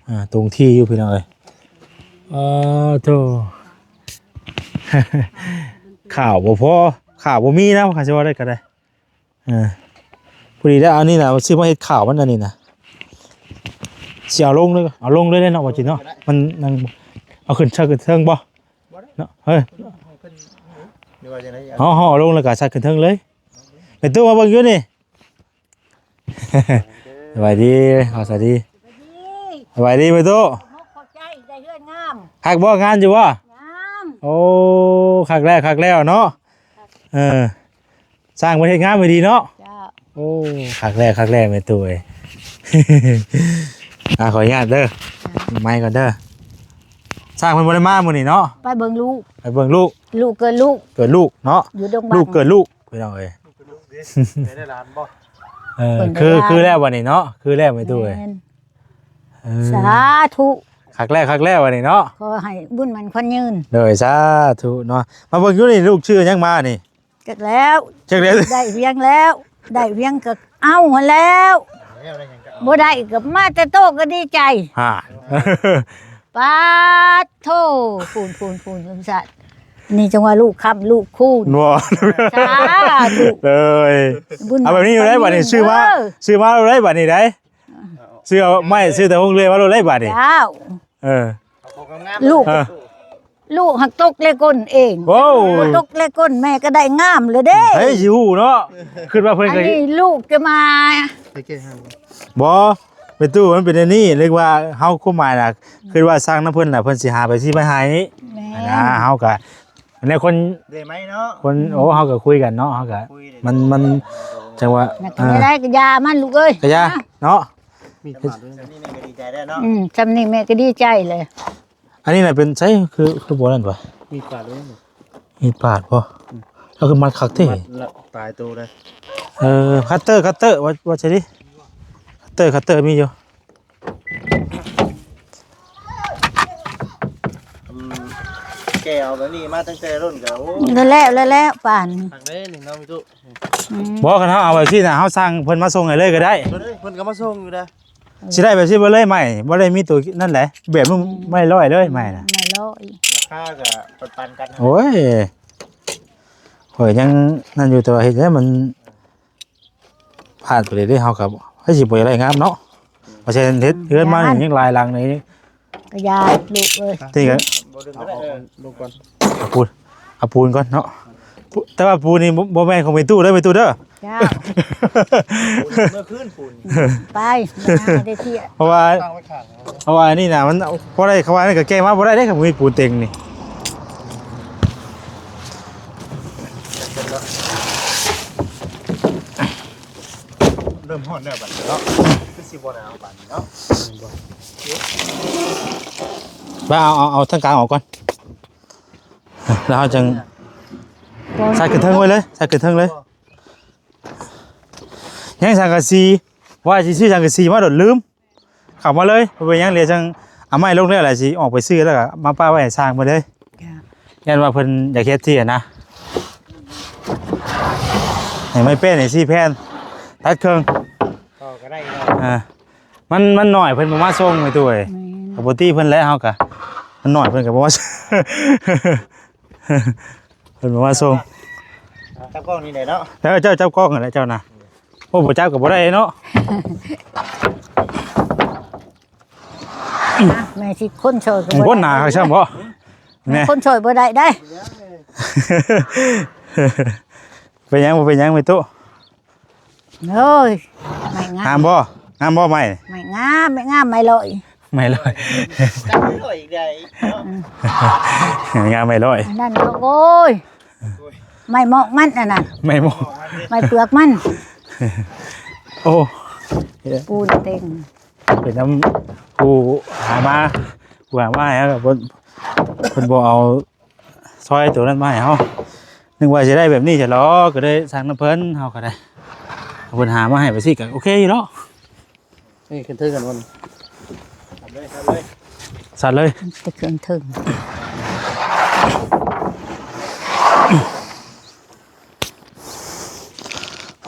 ອ່າ ຕົງຖີ່ຢູ່ພີ່ນ້ອງເອີຍ. ເອີ ໂທ້ ຂ້າວບໍ່ພໍ ຂ້າວບໍ່ມີນຳ ຄັນຊິເວົ້າໄດ້ກໍໄດ້. ເອີ ພໍດີໄດ້ເອົານີ້ນະ ຊື້ມາເຮັດຂ້າວມັນອັນນີ້ນະ ຊິເອົາລົງເລີຍ ເອົາລົງເລີຍເນາະ ວ່າຈິເນາະ. ມັນຍັງ ເອົາຂຶ້ນເທິງ ຂຶ້ນເທິງບໍ່? ບໍ່ໄດ້ ເນາະ ເຮີ້ຍ ເຮົາ ເຮົາເອົາລົງແລ້ວກໍຊັກຂຶ້ນເທິງເລີຍ. ແມ່ຕູ້ມາເບິ່ງຢູ່ນີ້. ສະບາຍດີ ເອົາ ສະບາຍດີ ສະບາຍດີແມ່ຕູ້. ຂອບໃຈ ໄດ້ເຮືອນງາມ. ຄັກບໍ່? ງາມຢູ່ບໍ່? ງາມ. ໂອ້ ຄັກແລ້ວ ຄັກແລ້ວເນາະ. ເອີ ຊ່າງເພິ່ນເຮັດງາມໄວ້ດີເນາະ. ເຈົ້າ. ໂອ້ ຄັກແລ້ວ ຄັກແລ້ວແມ່ຕູ້ເອີຍ. ອ່າ ຂໍອະນຸຍາດເດີ ໄມກ່ອນເດີ. ຊ່າງເພິ່ນບໍ່ໄດ້ມາມື້ນີ້ເນາະ ໄປເບິ່ງລູກ ໄປເບິ່ງລູກ. ລູກເກີດລູກ ເກີດລູກເນາະ ຢູ່ດົງບັງ ລູກເກີດລູກ ພີ່ນ້ອງເອີຍ. ໄດ້ຫຼານບໍ່? ເອີ ເພິ່ນ ຄື ຄືແລ້ວບັດນີ້ເນາະ ຄືແລ້ວແມ່ຕູ້ເອີຍ. ແມ່ນ. ເອີ ສາທຸ. ຄັກແລ້ວ ຄັກແລ້ວບັດນີ້ເນາະ ຂໍໃຫ້ບຸນໝັ້ນຂວັນຍືນ. ໂດຍ ສາທຸເນາະ. ມາເບິ່ງຢູ່ນີ້ ລູກຊື່ຫຍັງມານີ້? ຈັກແລ້ວ ຈັກແລ້ວ ໄດ້ວຽງແລ້ວ ໄດ້ວຽງກໍເອົາຫັ້ນແລ້ວ ບໍ່ໄດ້ກໍມາແຕ່ໂຕກໍດີໃຈ. ຫາ ປາດໂທ ພູນ ພູນ ພູນ ສົມສັດ ນີ້ຈັ່ງວ່າລູກຄ້ຳລູກຄູນ. ບໍ່ ສາທຸ ເອີຍ. ເອົາແບບນີ້ຢູ່ໄດ໋ບັດນີ້ ຊື້ມາ ເອີ ຊື້ມາເອົາໄດ້ບັດນີ້ໄດ໋. ຊື້ເອົາໄມ້ ຊື້ແຕ່ໂຮງເລື່ອຍມາໂລດໄດ້ບັດນີ້. ເຈົ້າ. ເອີ ລູກ ເອີ ລູກຫັກຕົກເລກົ້ນເອງ. ໂອ້ ຕົກເລກົ້ນແມ່ກໍໄດ້ງາມແລ້ວເດ້. ໃຜຊິຮູ້ເນາະ ຄິດວ່າເພິ່ນ ອັນນີ້ລູກຈະມາ ບໍ່ ແມ່ຕູ້ ມັນເປັນອັນນີ້ ເລີຍວ່າເຮົາ ຄວາມໝາຍນະ ຄິດວ່າສັ່ງນຳເພິ່ນນະ ເພິ່ນຊິຫາໄປຊີ້ໄປໃຫ້. ແມ່ນ. ນະ ເຮົາກະ ອັນນີ້ຄົນ ເດໄມ້ເນາະ ຄົນ ໂອ້ ເຮົາກໍຄຸຍກັນເນາະ ເຮົາກໍ ມັນ ມັນ ຈັງຫວະ ມັນກໍບໍ່ໄດ້ກໍຢ່າມັນລູກເອີຍ ກໍຢ່າເນາະ. ມີດບາດ ສ່ຳນີ້ແມ່ກໍດີໃຈແລ້ວເນາະ. ອືມ ສ່ຳນີ້ແມ່ກໍດີໃຈແລ້ວ. ອັນນີ້ນະເປັນໃສ ຄື ຄືບໍ່ນັ້ນວະ? ມີດບາດເລີຍ ມີດບາດບໍ່? ອືມ ເອົາຄືມັດຄັກແທ້ ມັດລະຕາຍໂຕໄດ້. ເອີ ຄັດເຕີ ຄັດເຕີ ວ່າ ວ່າຈະດີ ຄັດເຕີ ຄັດເຕີມີຢູ່. ອືມ ແກເອົາແບບນີ້ມາຕັ້ງແຕ່ດົນກໍ ໂອ້ ແລ້ວ ແລ້ວ ແລ້ວ ປານນີ້ ຄັກເດ້ນີ້ເນາະ ມີຕູ້. ອືມ ບໍ່ ຄັນເຮົາເອົາແບບຊີ້ນະ ເຮົາສັ່ງເພິ່ນມາສົ່ງໃຫ້ເລີຍກໍໄດ້. ເພິ່ນ ເພິ່ນກໍມາສົ່ງຢູ່ເດ້. ຊິໄດ້ແບບຊີ້ເບິດເລີຍໄມ້ ບໍ່ໄດ້ມີໂຕນັ້ນແຫຼະ ແບບມັນ ອືມ ໄມ້ຮ້ອຍເລີຍໄມ້ນະ ໄມ້ຮ້ອຍ ລາຄາກໍປັນໆກັນ. ໂອ້ຍ ຂ້ອຍຍັງນັ້ນຢູ່ ແຕ່ວ່າເຮັດໃດມັນ ພາດໄປເລີຍເດ້ ເຮົາກໍໃຜຊິບໍ່ຢາກໄດ້ງາມເນາະ ວ່າຊັ້ນເຮັດເຮືອນມານີ້ຍັງຫຼາຍຫຼັງນີ້ ກໍຢ່າລູກເອີຍ ຕິກໍ ບໍ່ດຶງກໍໄດ້ ເອີ ລົງກ່ອນ ເອົາປູນ ເອົາປູນກ່ອນເນາະ ແຕ່ວ່າປູນນີ້ບໍ່ ບໍ່ແມ່ນຂອງແມ່ຕູ້ເດີ ແມ່ຕູ້ເດີ ເຈົ້າ ເມື່ອຄືນປູນ ໄປ ໄປຫາໄດ້ເທື່ອ ເພາະວ່າ ຕັ້ງໄວ້ຂ້າງ ເພາະວ່າອັນນີ້ນະ ມັນບໍ່ໄດ້ ເຂົາວ່ານັ້ນກໍແກ້ມາບໍ່ໄດ້ເດ້ ຄັນບໍ່ມີປູນເຕັງນີ້ ເລີ່ມຮ້ອນແລ້ວບັດນີ້ເນາະ ຄືຊິບໍ່ໜາວບັດນີ້ເນາະ ວ່າເອົາ ເອົາ ເອົາທາງກາງອອກກ່ອນ ແລ້ວເຮົາຈັ່ງ ໃສ່ຂຶ້ນເທິງໄວ້ເລີຍ ໃສ່ຂຶ້ນເທິງເລີຍ ຍັງສັງກະສີ ວ່າຊິຊື້ສັງກະສີມາໂດດລືມ ເຂົ້າມາເລີຍ ບໍ່ເປັນຫຍັງ ດຽວຈັ່ງເອົາໄມ້ລົງແລ້ວລະຊິອອກໄປຊື້ ແລ້ວກໍມາປະໄວ້ໃຫ້ຊ່າງເພິ່ນເລີຍ ຢ້ານວ່າເພິ່ນຢາກເຮັດຊີ້ນະ ໃຫ້ໄມ້ແປ້ນໃຫ້ສີ່ແຜ່ນ ຕັດເຄິ່ງ ກໍໄດ້ ອ່າ ມັນ ມັນໜ້ອຍ ເພິ່ນບໍ່ມາສົ່ງ ແມ່ຕູ້ເອີຍ ແມ່ນ ກໍບໍ່ຕິເພິ່ນແຫຼະ ເຮົາກໍ ມັນໜ້ອຍ ເພິ່ນກໍບໍ່ມາ ເພິ່ນບໍ່ມາສົ່ງ ຈັບກ້ອງນີ້ແຫຼະເນາະ ເອີ ເຈົ້າຈັບກ້ອງຫັ້ນແຫຼະເຈົ້ານະ ໂອ້ ບໍ່ຈັບກໍບໍ່ໄດ້ເນາະ ແມ່ຊິຄົນຊ່ອຍກໍບໍ່ໄດ້ ຄົນໜາຄັກຊ້ຳບໍ່ ແມ່ຄົນຊ່ອຍບໍ່ໄດ້ໄດ໋ ເປັນຫຍັງ ບໍ່ເປັນຫຍັງ ແມ່ຕູ້ ໂອ້ຍ ໄມ້ງາມ ງາມບໍ່ ງາມບໍ່ໄມ້ ໄມ້ງາມ ໄມ້ງາມ ໄມ້ລອຍ ໄມ້ລອຍ ໄມ້ລອຍອີກແລ້ວເນາະ ງາມໄມ້ລອຍ ອັນນັ້ນກໍ ໂອ້ຍ ໄມ້ໝອກມັນອັນນັ້ນ ໄມ້ໝອກ ໄມ້ເປືອກມັນ ໂອ້ ປູນເຕັງ ເປັນນຳຜູ້ຫາມາ ຜູ້ຫາມາໃຫ້ເຮົາ ເພິ່ນ ເພິ່ນບໍ່ເອົາ ຊອຍໂຕນັ້ນມາໃຫ້ເຮົາ ນຶກວ່າຊິໄດ້ແບບນີ້ຊະຫຼໍ ກໍເລີຍສັ່ງນຳເພິ່ນ ເຮົາກໍໄດ້ ເພິ່ນຫາມາໃຫ້ໄປຊີ້ກໍໂອເຄຢູ່ເນາະ ນີ້ຂຶ້ນເທິງກັນບໍ່ນີ້ ສັດເລີຍ ສັດເລີຍ ແຕ່ເຄື່ອງເທິງ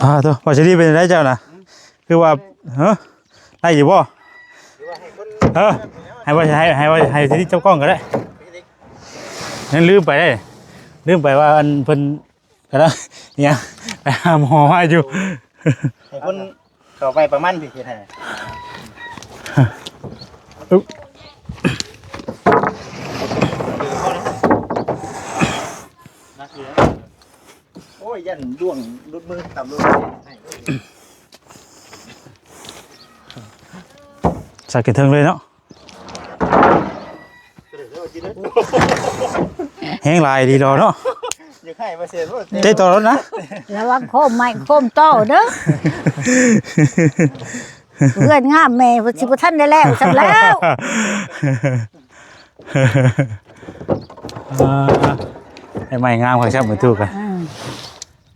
ອ່າ ໂຕ ວ່າຊິດີເປັນຈັ່ງໃດເຈົ້ານະ ຄືວ່າ ຮະ ໄດ້ຢູ່ບໍ່ ເອີ ໃຫ້ວ່າ ໃຫ້ ໃຫ້ວ່າ ໃຫ້ທີ່ເຈົ້າຂອງກໍໄດ້ ນັ້ນລືມໄປເດ້ ລືມໄປວ່າອັນເພິ່ນກໍໄດ້ ຫຍັງ ໄປຫາໝໍມາຢູ່ ໃຫ້ຄົນເຂົ້າໄປປະມານພີ້ເຮັດໃຫ້ ອຶບ ໂອ້ຍ ຢ້ານລ່ວງຫຼຸດມື ຕຳລົງໃຫ້ ໃສ່ຂຶ້ນເທິງເລີຍເນາະ ແຮງຫຼາຍດີດອເນາະ ຢາກໃຫ້ມາເສຍໂລດ ເຕະຕໍ່ລົດນະ ລະວັງໂຄມໄມ້ໂຄມຕໍ່ເດີ ເຮືອນງາມແມ່ ເພິ່ນຊິບໍ່ທັນໄດ້ແລ້ວຊ້ຳແລ້ວ ອ່າ ໄມ້ງາມຄັກຊ້ຳ ແມ່ຕູ້ກະ ອືມ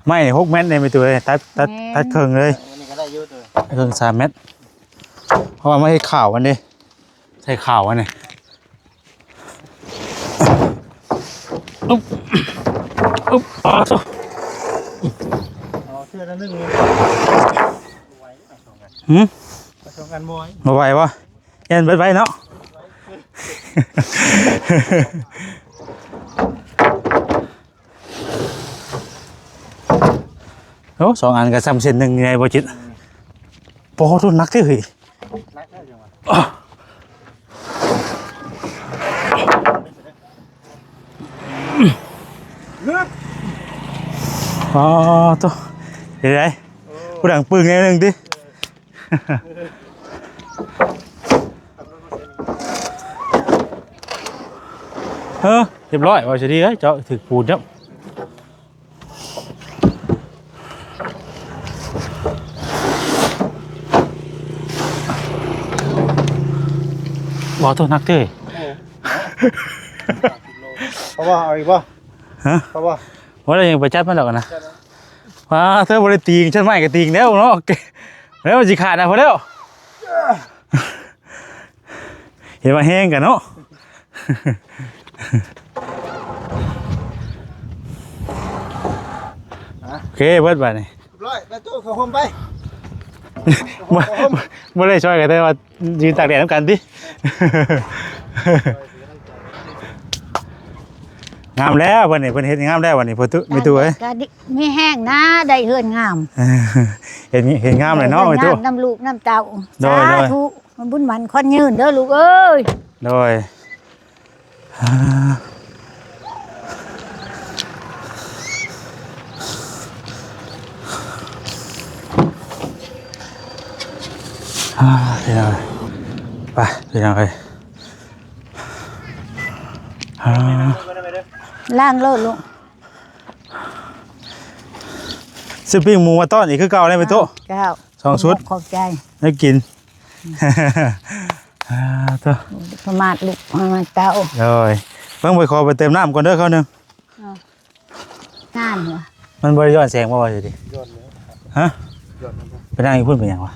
ໄມ້ຫົກແມັດເດ້ ແມ່ຕູ້ເອີຍ ຕັດ ຕັດ ແມ່ນ ຕັດເຄິ່ງເລີຍ ອັນນີ້ກໍໄດ້ຢູ່ ເຄິ່ງສາມແມັດ ເພາະວ່າມາເຮັດຂາວອັນນີ້ ໃສ່ຂາວອັນນີ້ ອຶບ ອຶບ ອໍ ໂທ້ ເອົາເທື່ອລະໜຶ່ງ ຫືມ ເອົາສອງອັນບໍ່ໄຫວ ບໍ່ໄຫວບໍ່? ຢ້ານເບິດໄວເນາະ ໂອ້ ສອງອັນກໍສ່ຳເສັ້ນໜຶ່ງນີ້ໄດ້ບໍ່ຈິດ ອືມ ໂອ້ໂຫ ໜັກເດ້ເຮີ້ຍ ໜັກແທ້ຈັ່ງຫວະ ອາ ໂທ້ ເຮັດໄດ້ ໂອ້ ຜູ້ດັງປຶ້ງແນວໜຶ່ງຕິ ເອີ ຮຽບຮ້ອຍ ເວົ້າຊິດີເອີຍ ເຈາະຖືກປູນຈ້ຳ ບໍ່ໂທດ ໜັກເດີ ເອີ ເອົາບໍ່ ເອົາອີກບໍ່ ຮະ ເອົາບໍ່ ບໍ່ໄດ້ ຍັງໄປຈັບມັນດອກນະ ວ່າເທີບໍ່ໄດ້ຕີງ ຊັ້ນໄມ້ກໍຕີງແລ້ວເນາະ ແລ້ວມັນຊິຂາດນະ ພໍແລ້ວ ເຫັນວ່າແຮງກັນເນາະ ໂອເຄ ເບິດບາດນີ້ ຮຽບຮ້ອຍ ໄປຕູ້ເຂົ້າໂຮມໄປ ບໍ່ ບໍ່ໄດ້ຊ່ອຍກັນ ແຕ່ວ່າຢືນຕາກແດດນຳກັນຕິ ໂ ງາມແລ້ວບັດນີ້ ເພິ່ນເຮັດງາມແລ້ວບັດນີ້ ພໍ່ຕູ້ ແມ່ຕູ້ເອີຍ ກະດີ ມີແຮງນາ ໄດ້ເຮືອນງາມ ເຫັນ ເຫັນງາມແລ້ວເນາະ ແມ່ຕູ້ ນຳລູກນຳເຕົ້າ ໂດຍ ສາທຸ ບຸນໝັ້ນຂວັນຍືນເດີລູກເອີຍ ໂດຍ ອ່າ ອ່າ ພີ່ນ້ອງ ໄປ ພີ່ນ້ອງເອີຍ ອ່າ ລ້າງໂລດລູກ ຊື້ປີ້ງໝູມາຕ້ອນອີກຄືເກົ່າໄດ້ໄໝຕູ້? ເຈົ້າ ສອງຊຸດ ຂອບໃຈ ໄດ້ກິນ ອ່າ ໂທ້ ປະໝາດລູກປະໝາດເຕົ້າ ໂດຍ ເບິ່ງ ໄປຂໍໄປເຕີມນ້ຳກ່ອນເດີ ຄາວໜຶ່ງ ເອົາ ງາມຫວະ ມັນບໍ່ໄດ້ຍ້ອນແສງບໍ່ວ່າຊິດີ? ຍ້ອນແລ້ວ ຮະ? ຍ້ອນແລ້ວ ໄປນັ່ງຢູ່ພຸ້ນເປັນຫຍັງຫວະ?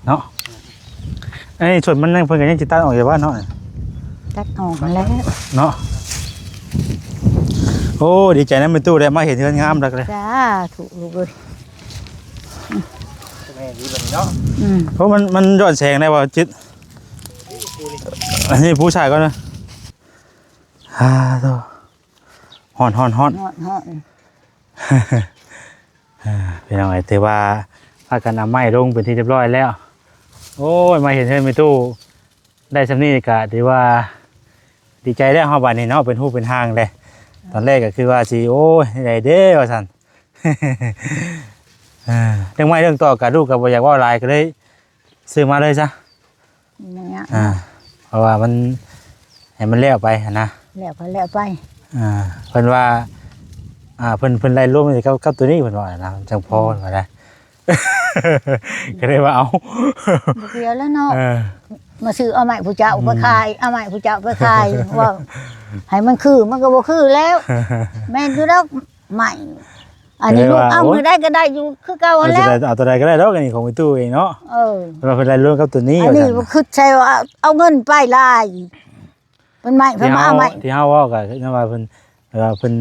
ເນາະ ອັນນີ້ສ່ວນມັນຍັງ ເພິ່ນກໍຍັງຊິຕັດອອກຢູ່ວ່າເນາະ ຕັດອອກຫັ້ນແຫຼະເນາະ ໂອ້ ດີໃຈນຳແມ່ຕູ້ໄດ້ມາເຫັນເຮືອນງາມຄັກເລີຍ ສາທຸລູກເອີຍ ແມ່ນດີບັດນີ້ເນາະ ອືມ ໂອ້ ມັນ ມັນຍ້ອນແສງໄດ້ບໍ່ຈິດ? ອັນນີ້ຜູ້ຊາຍກ່ອນນະ ອ່າ ໂທ້ ຮ້ອນ ຮ້ອນ ຮ້ອນ ຮ້ອນ ຮ້ອນ ອ່າ ພີ່ນ້ອງເອີຍ ຖືວ່າພາກັນເອົາໄມ້ລົງເປັນທີ່ຮຽບຮ້ອຍແລ້ວ ໂອ້ຍ ມາເຫັນເຮືອນແມ່ຕູ້ໄດ້ຊ່ຳນີ້ກະຖືວ່າດີໃຈແລ້ວເຮົາບາດນີ້ເນາະ ເປັນຮູເປັນຮ່າງແລ້ວ ຕອນແລກກະຄືວ່າຊິ ໂອ້ຍ ແນວໃດເດ້ວ່າຊັ້ນ ເລື່ອງໄມ້ເລື່ອງຕອກກະລູກກະບໍ່ຢາກເວົ້າຫຼາຍ ກະເລີຍຊື້ມາເລີຍຊະ ບໍ່ຍາກ ອ່າ ເພາະວ່າມັນ ໃຫ້ມັນແລ້ວໄປຫັ້ນນະ ແລ້ວໄປ ແລ້ວໄປ ອ່າ ເພິ່ນວ່າ ອ່າ ເພິ່ນ ເພິ່ນໄລ່ລວມກັບ ກັບໂຕນີ້ເພິ່ນວ່ານະ ມັນຈັ່ງພໍ ເພິ່ນວ່າໄດ໋ ກໍເລີຍວ່າເອົາ ບໍ່ກ່ຽວແລ້ວເນາະ ເອີ ມາຊື້ເອົາໄມ້ຜູ້ເຈົ້າໄປຂາຍ ເອົາໄມ້ຜູ້ເຈົ້າໄປຂາຍ ວ່າໃຫ້ມັນຄື ມັນກໍບໍ່ຄືແລ້ວ ແມ່ນຢູ່ດອກ ໄມ້ ອັນນີ້ລູກເອົາມື້ໃດກໍໄດ້ຢູ່ຄືເກົ່າຫັ້ນແຫຼະ ເອົາຕົວໃດກໍໄດ້ດອກ ອັນນີ້ຂອງແມ່ຕູ້ເອງເນາະ ເອີ ເພິ່ນວ່າເພິ່ນໄລ່ລວມກັບຕົວນີ້ ອັນນີ້ວ່າຊັ້ນ ຄິດໃສ່ວ່າເອົາເງິນໄປຫຼາຍ ເພິ່ນໄມ້ ເພິ່ນມາເອົາໄມ້ ທີ່ເຮົາເວົ້າກໍຄືວ່າເພິ່ນ ວ່າເພິ່ນ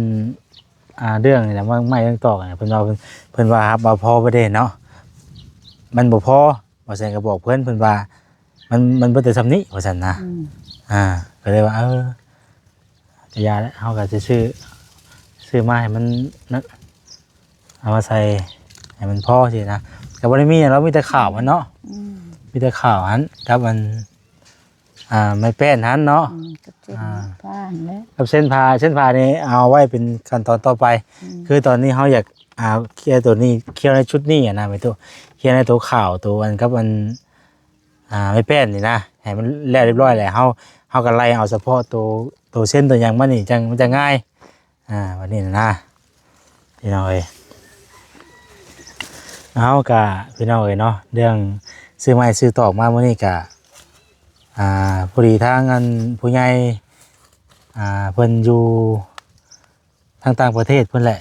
ອ່າ ເລື່ອງນີ້ແຫຼະ ໄມ້ເລື່ອງຕອກນີ້ ເພິ່ນວ່າ ເພິ່ນ ເພິ່ນວ່າຮັບມາພໍບໍ່ໄດ້ເນາະ ມັນບໍ່ພໍ ວ່າຊັ້ນ ກໍບອກເພິ່ນ ເພິ່ນວ່າ ມັນ ມັນເບິດແຕ່ຊ່ຳນີ້ວ່າຊັ້ນນະ ອືມ ອ່າ ກໍເລີຍວ່າ ເອີ ກະຢ່າແຫຼະ ເຮົາກໍຊິຊື້ ຊື້ມາໃຫ້ມັນນັ້ນ ເອົາມາໃສ່ໃຫ້ມັນພໍຊີ້ນະ ກໍບໍ່ໄດ້ມີຫຍັງດອກ ມີແຕ່ຂ້າວມັນເນາະ ອືມ ມີແຕ່ຂ້າວຫັ້ນກັບອັນ ອ່າ ໄມ້ແປ້ນຫັ້ນເນາະ ອືມ ກັບເສັ້ນ ອ່າ ຜ້າຫັ້ນແຫຼະ ກັບເສັ້ນຜ້າ ເສັ້ນຜ້ານີ້ເອົາໄວ້ເປັນຂັ້ນຕອນຕໍ່ໄປ ອືມ ຄືຕອນນີ້ເຮົາຢາກ ອ່າ ເຄຍໂຕນີ້ ເຄຍໃນຊຸດນີ້ຫັ້ນນະ ແມ່ຕູ້ ເຄຍໃນໂຕຂາວ ໂຕອັນກັບອັນ ອ່າ ໄມ້ແປ້ນນີ້ນະ ໃຫ້ມັນແລ້ວຮຽບຮ້ອຍແລ້ວ ເຮົາ ເຮົາກໍໄລ່ເອົາສະເພາະໂຕ ໂຕເສັ້ນໂຕຫຍັງມານີ້ ຈັ່ງ ມັນຈະງ່າຍ ອ່າ ບັດນີ້ນະ ພີ່ນ້ອງເອີຍ ເຮົາກະ ພີ່ນ້ອງເອີຍເນາະ ເລື່ອງຊື້ໄມ້ຊື້ຕອກມາມື້ນີ້ກະ ອ່າ ພໍດີທາງອັນຜູ້ໃຫຍ່ ອ່າ ເພິ່ນຢູ່ທາງຕ່າງປະເທດພຸ້ນແຫຼະ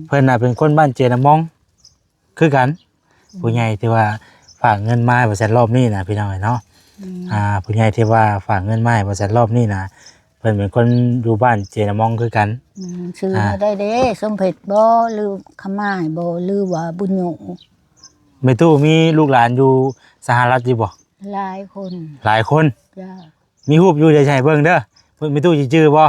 ແມ່ນ ເພິ່ນນະເປັນຄົນບ້ານເຈນາມອງ ຄືກັນ ອືມ ຜູ້ໃຫຍ່ທີ່ວ່າຝາກເງິນມາໃຫ້ບໍ່ແຊນລອບນີ້ນະ ພີ່ນ້ອງເອີຍເນາະ ອືມ ອ່າ ຜູ້ໃຫຍ່ທີ່ວ່າຝາກເງິນມາໃຫ້ບໍ່ແຊນລອບນີ້ນະ ເພິ່ນເປັນຄົນຢູ່ບ້ານເຈນາມອງຄືກັນ ອືມ ຊື່ ອ່າ ແນວໃດເດ້ ສົມເພັດບໍ່ ຫຼື ຄຳໝາຍບໍ່ ຫຼືວ່າບຸນຍູ່? ແມ່ຕູ້ມີລູກຫຼານຢູ່ສະຫະລັດຢູ່ບໍ່? ຫຼາຍຄົນ ຫຼາຍຄົນ ເຈົ້າ ມີຮູບຢູ່ ດຽວຊິໃຫ້ເບິ່ງເດີ ແມ່ຕູ້ຊິຈື່ບໍ່?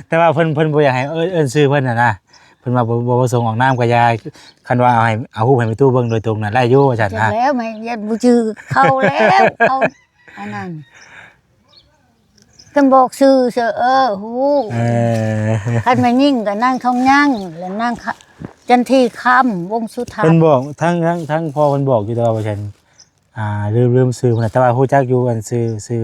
ແຕ່ວ່າເພິ່ນ ເພິ່ນບໍ່ຢາກໃຫ້ເອີ້ນ ເອີ້ນຊື່ເພິ່ນຫັ້ນນະ ເພິ່ນວ່າບໍ່ ບໍ່ປະສົງອອກນາມກໍຢ່າ ຄັນວ່າເອົາໃຫ້ ເອົາຮູບໃຫ້ແມ່ຕູ້ເບິ່ງໂດຍຕົງນະ ໄດ້ຢູ່ວ່າຊັ້ນນະ ຈັກແລ້ວ ແມ່ນ ຢ້ານບໍ່ຈື່ເຂົາແລ້ວ ເຂົາອັນນັ້ນ ຄັນບອກຊື່ເຊີ ເອີ ຮູ້ ເອີ ຄັນແມ່ຍິງກໍນາງທອງຍັງ ແລະ ນາງ ຂະ ຈັນທີຄຳ ວົງສຸທັດ ເພິ່ນບອກ ທັງ ທັງ ທັງພໍ່ເພິ່ນບອກຢູ່ ແຕ່ວ່າວ່າຊັ້ນ ອ່າ ລືມ ລືມຊື່ເພິ່ນ ແຕ່ວ່າຮູ້ຈັກຢູ່ ອັນຊື່ ຊື່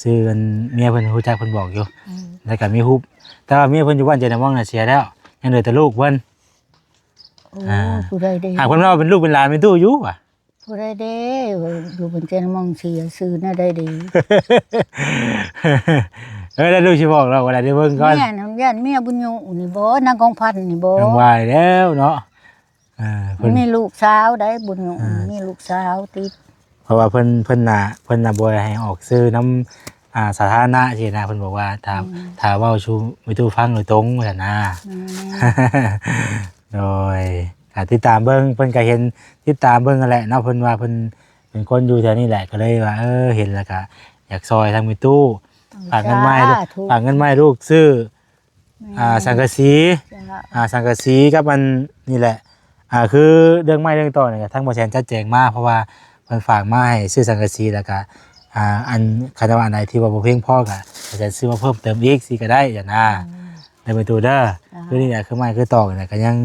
ຊື່ອັນເມຍເພິ່ນ ຮູ້ຈັກ ເພິ່ນບອກຢູ່ ອືມ ແລ້ວກໍມີຮູບ ແຕ່ວ່າເມຍເພິ່ນຢູ່ບ້ານເຈນາມອງນະ ເສຍແລ້ວ ຍັງເຫຼືອແຕ່ລູກເພິ່ນ ໂອ້ ອ່າ ຜູ້ໃດເດ້ ຫາກເພິ່ນວ່າເປັນລູກເປັນຫຼານແມ່ຕູ້ຢູ່ຫວາ? ຜູ້ໃດເດ້ ຢູ່ບ້ານເຈນາມອງ ເສຍຊື່ແນວໃດເດ້? ເອີ ແລ້ວລູກຊິບອກດອກ ວ່າໄດ້ເບິ່ງກ່ອນ ແມ່ນ ຢ້ານເມຍບຸນຍູ່ນີ້ບໍ່ ນາງກອງພັນນີ້ບໍ່? ຍັງວ່າແລ້ວເນາະ ອ່າ ເພິ່ນມີລູກສາວໄດ໋ ບຸນຍູ່ ອ່າ ມີລູກສາວຕິດ ເພາະວ່າເພິ່ນ ເພິ່ນນະ ເພິ່ນນະບໍ່ໃຫ້ອອກຊື່ນຳ ອ່າ ສາທາລະນະຊີ້ນະ ເພິ່ນບອກວ່າ ຖ້າ ອືມ ຖ້າເວົ້າສູ່ແມ່ຕູ້ຟັງໂດຍຕົງວ່າຊັ້ນນະ ອືມ ໂດຍ ກໍຕິດຕາມເບິ່ງ ເພິ່ນກໍເຫັນ ຕິດຕາມເບິ່ງຫັ້ນແຫຼະເນາະ ເພິ່ນວ່າເພິ່ນເປັນຄົນຢູ່ແຖວນີ້ແຫຼະ ກໍເລີຍວ່າ ເອີ ເຫັນແລ້ວກໍຢາກຊ່ອຍທາງແມ່ຕູ້ ຝາກເງິນມາໃຫ້ລູກ ສາທຸ ຝາກເງິນມາໃຫ້ລູກຊື້ ແມ່ນ ອ່າ ສັງກະສີ ເຈົ້າ ອ່າ ສັງກະສີກັບອັນນີ້ແຫຼະ ອ່າ ຄືເລື່ອງໄມ້ເລື່ອງຕອກນີ້ກໍທາງບໍ່ແສນຈັດແຈງມາ ເພາະວ່າເພິ່ນຝາກມາໃຫ້ຊື້ສັງກະສີ ແລ້ວກໍ ອ່າ ອັນ ຄັນວ່າອັນໃດທີ່ວ່າບໍ່ພຽງພໍກໍ ກໍຈະຊື້ມາເພີ່ມເຕີມອີກຊີ້ກໍໄດ້ຫັ້ນນະ ອືມ ເດີແມ່ຕູ້ເດີ ອ່າ ຄືນີ້ແຫຼະ ຄືໄມ້ຄືຕອກນີ້ແຫຼະ ກໍຍັງ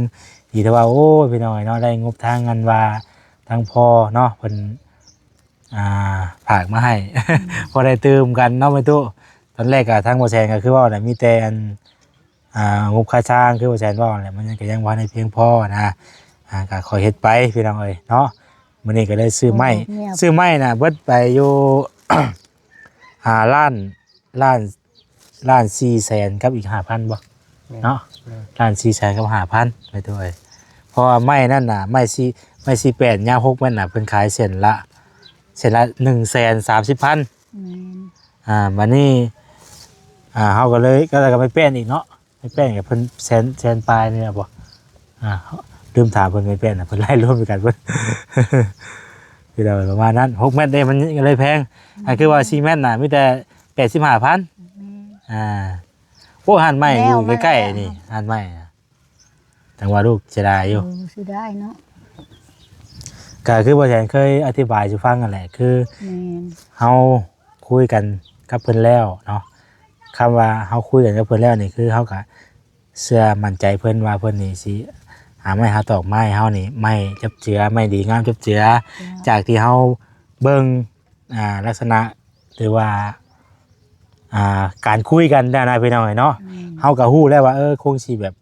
ດີແຕ່ວ່າ ໂອ້ຍ ພີ່ນ້ອງເອີຍເນາະ ໄດ້ງົບທາງອັນວ່າທາງພໍ່ເນາະ ເພິ່ນ ອ່າ ຝາກມາໃຫ້ ອືມ ພໍໄດ້ຕື່ມກັນເນາະແມ່ຕູ້. ຕອນແລກກໍທາງບໍ່ແສນກໍຄືເວົ້າແຫຼະ ມີແຕ່ອັນ ອ່າ ງົບຄ່າສ້າງ ຄືບໍ່ແສນເວົ້າແຫຼະ ມັນກໍຍັງບໍ່ທັນໄດ້ພຽງພໍນະ ອ່າ ກໍຄ່ອຍເຮັດໄປ ພີ່ນ້ອງເອີຍເນາະ. ມື້ນີ້ກໍເລີຍຊື້ໄມ້ ໂອ້ ແມ່ນ ຊື້ໄມ້ນະ ເບິດໄປຢູ່ ຫ້າລ້ານ ລ້ານ ລ້ານສີ່ແສນກັບອີກຫ້າພັນບໍ່ ແມ່ນ ເນາະ ແມ່ນ ລ້ານສີ່ແສນກັບຫ້າພັນ ແມ່ຕູ້ເອີຍ. ເພາະວ່າໄມ້ນັ້ນນະ ໄມ້ສີ່ ໄມ້ສີ່ແປດ ຍາວຫົກແມັດນະ ເພິ່ນຂາຍເສັ້ນລະ ເສັ້ນລະໜຶ່ງແສນສາມສິບພັນ ແມ່ນ ອ່າ ບາດນີ້ ອ່າ ເຮົາກໍເລີຍ ກໍ ກໍໄປແປ້ນອີກເນາະ ໄປແປ້ນກັບເພິ່ນແສນ ແສນປາຍນີ້ແຫຼະບໍ່ ອ່າ ລືມຖາມເພິ່ນ ໄປແປ້ນນະ ເພິ່ນໄລ່ລວມນຳກັນເບິດ ຄືວ່າປະມານນັ້ນ ຫົກແມັດເດ້ ມັນກໍເລີຍແພງ ອ່າ ຄືວ່າສີ່ແມັດນະ ມີແຕ່ແປດສິບຫ້າພັນ ແມ່ນ ອ່າ ໂອ້ ຮ້ານໄມ້ຢູ່ໃກ້ໆນີ້ ຮ້ານໄມ້ນະ ຈັ່ງວ່າລູກເສຍດາຍຢູ່ ເອີ ເສຍດາຍເນາະ ກໍຄືບໍ່ແສນເຄີຍອະທິບາຍສູ່ຟັງຫັ້ນແຫຼະ ຄື ແມ່ນ ເຮົາຄຸຍກັນກັບເພິ່ນແລ້ວເນາະ ຄຳວ່າເຮົາຄຸຍກັນກັບເພິ່ນແລ້ວນີ້ ຄືເຮົາກໍເຊື່ອໝັ້ນໃຈເພິ່ນວ່າເພິ່ນນີ້ຊິຫາໄມ້ຫາຕອກມາໃຫ້ເຮົານີ້ ໄມ້ຈັບເຈືອ ໄມ້ດີງາມຈັບເຈືອ ເຈົ້າ ຈາກທີ່ເຮົາເບິ່ງ ອ່າ ລັກສະນະ ຫຼືວ່າ ອ່າ ການຄຸຍກັນແລ້ວນະ ພີ່ນ້ອງເອີຍເນາະ ແມ່ນ ເຮົາກໍຮູ້ແລ້ວວ່າ ເອີ ຄົງຊິແບບ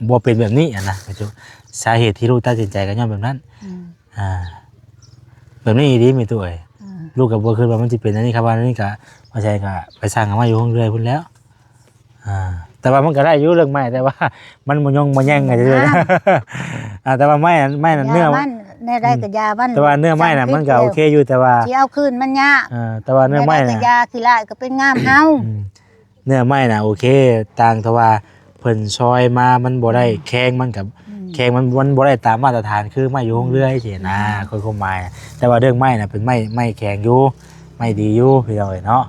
ບໍ່ເປັນແບບນີ້ຫັ້ນນະ ສາເຫດທີ່ລູກຕັດສິນໃຈກໍຍ້ອນແບບນັ້ນ ອືມ ອ່າ ແບບນີ້ອີ່ຫຼີແມ່ຕູ້ເອີຍ ອືມ ລູກກໍບໍ່ຄິດວ່າມັນຊິເປັນອັນນີ້ ຄັນວ່າອັນນີ້ກໍ ບໍ່ໃຊ່ກໍໄປສັ່ງເອົາມາຢູ່ໂຮງເຮືອນພຸ້ນແລ້ວ ອ່າ ແຕ່ວ່າມັນກໍໄດ້ຢູ່ເລື່ອງໄມ້ ແຕ່ວ່າມັນບໍ່ຍົງບໍ່ແຍ່ງກັນ ມັນບໍ່ງາມ ອ່າ ແຕ່ວ່າໄມ້ ໄມ້ນັ້ນ ເນື້ອມັນ ແນວໃດກໍຢ່າມັນ ແຕ່ວ່າເນື້ອໄມ້ນະ ມັນກໍໂອເຄຢູ່ ແຕ່ວ່າຊິເອົາຄືນມັນຍາກ ເອີ ແຕ່ວ່າເນື້ອໄມ້ນະ ແນວໃດກໍຢ່າ ຂີ້ຮ້າຍກໍເປັນງາມເຮົາ ອືມ ເນື້ອໄມ້ນະໂອເຄ ຕ່າງແຕ່ວ່າເພິ່ນຊອຍມາມັນບໍ່ໄດ້ ອືມ ແຂງ ມັນກໍ ອືມ ແຂງມັນ ມັນບໍ່ໄດ້ຕາມມາດຕະຖານຄືໄມ້ຢູ່ໂຮງເຮືອ ອືມ ຊີ້ນະ ອືມ ຄືຄວາມໝາຍ ແຕ່ວ່າເລື່ອງໄມ້ນະເປັນໄມ້ ໄມ້ແຂງຢູ່ ໄມ້ດີຢູ່ ພີ່ນ້ອງເອີຍເນາະ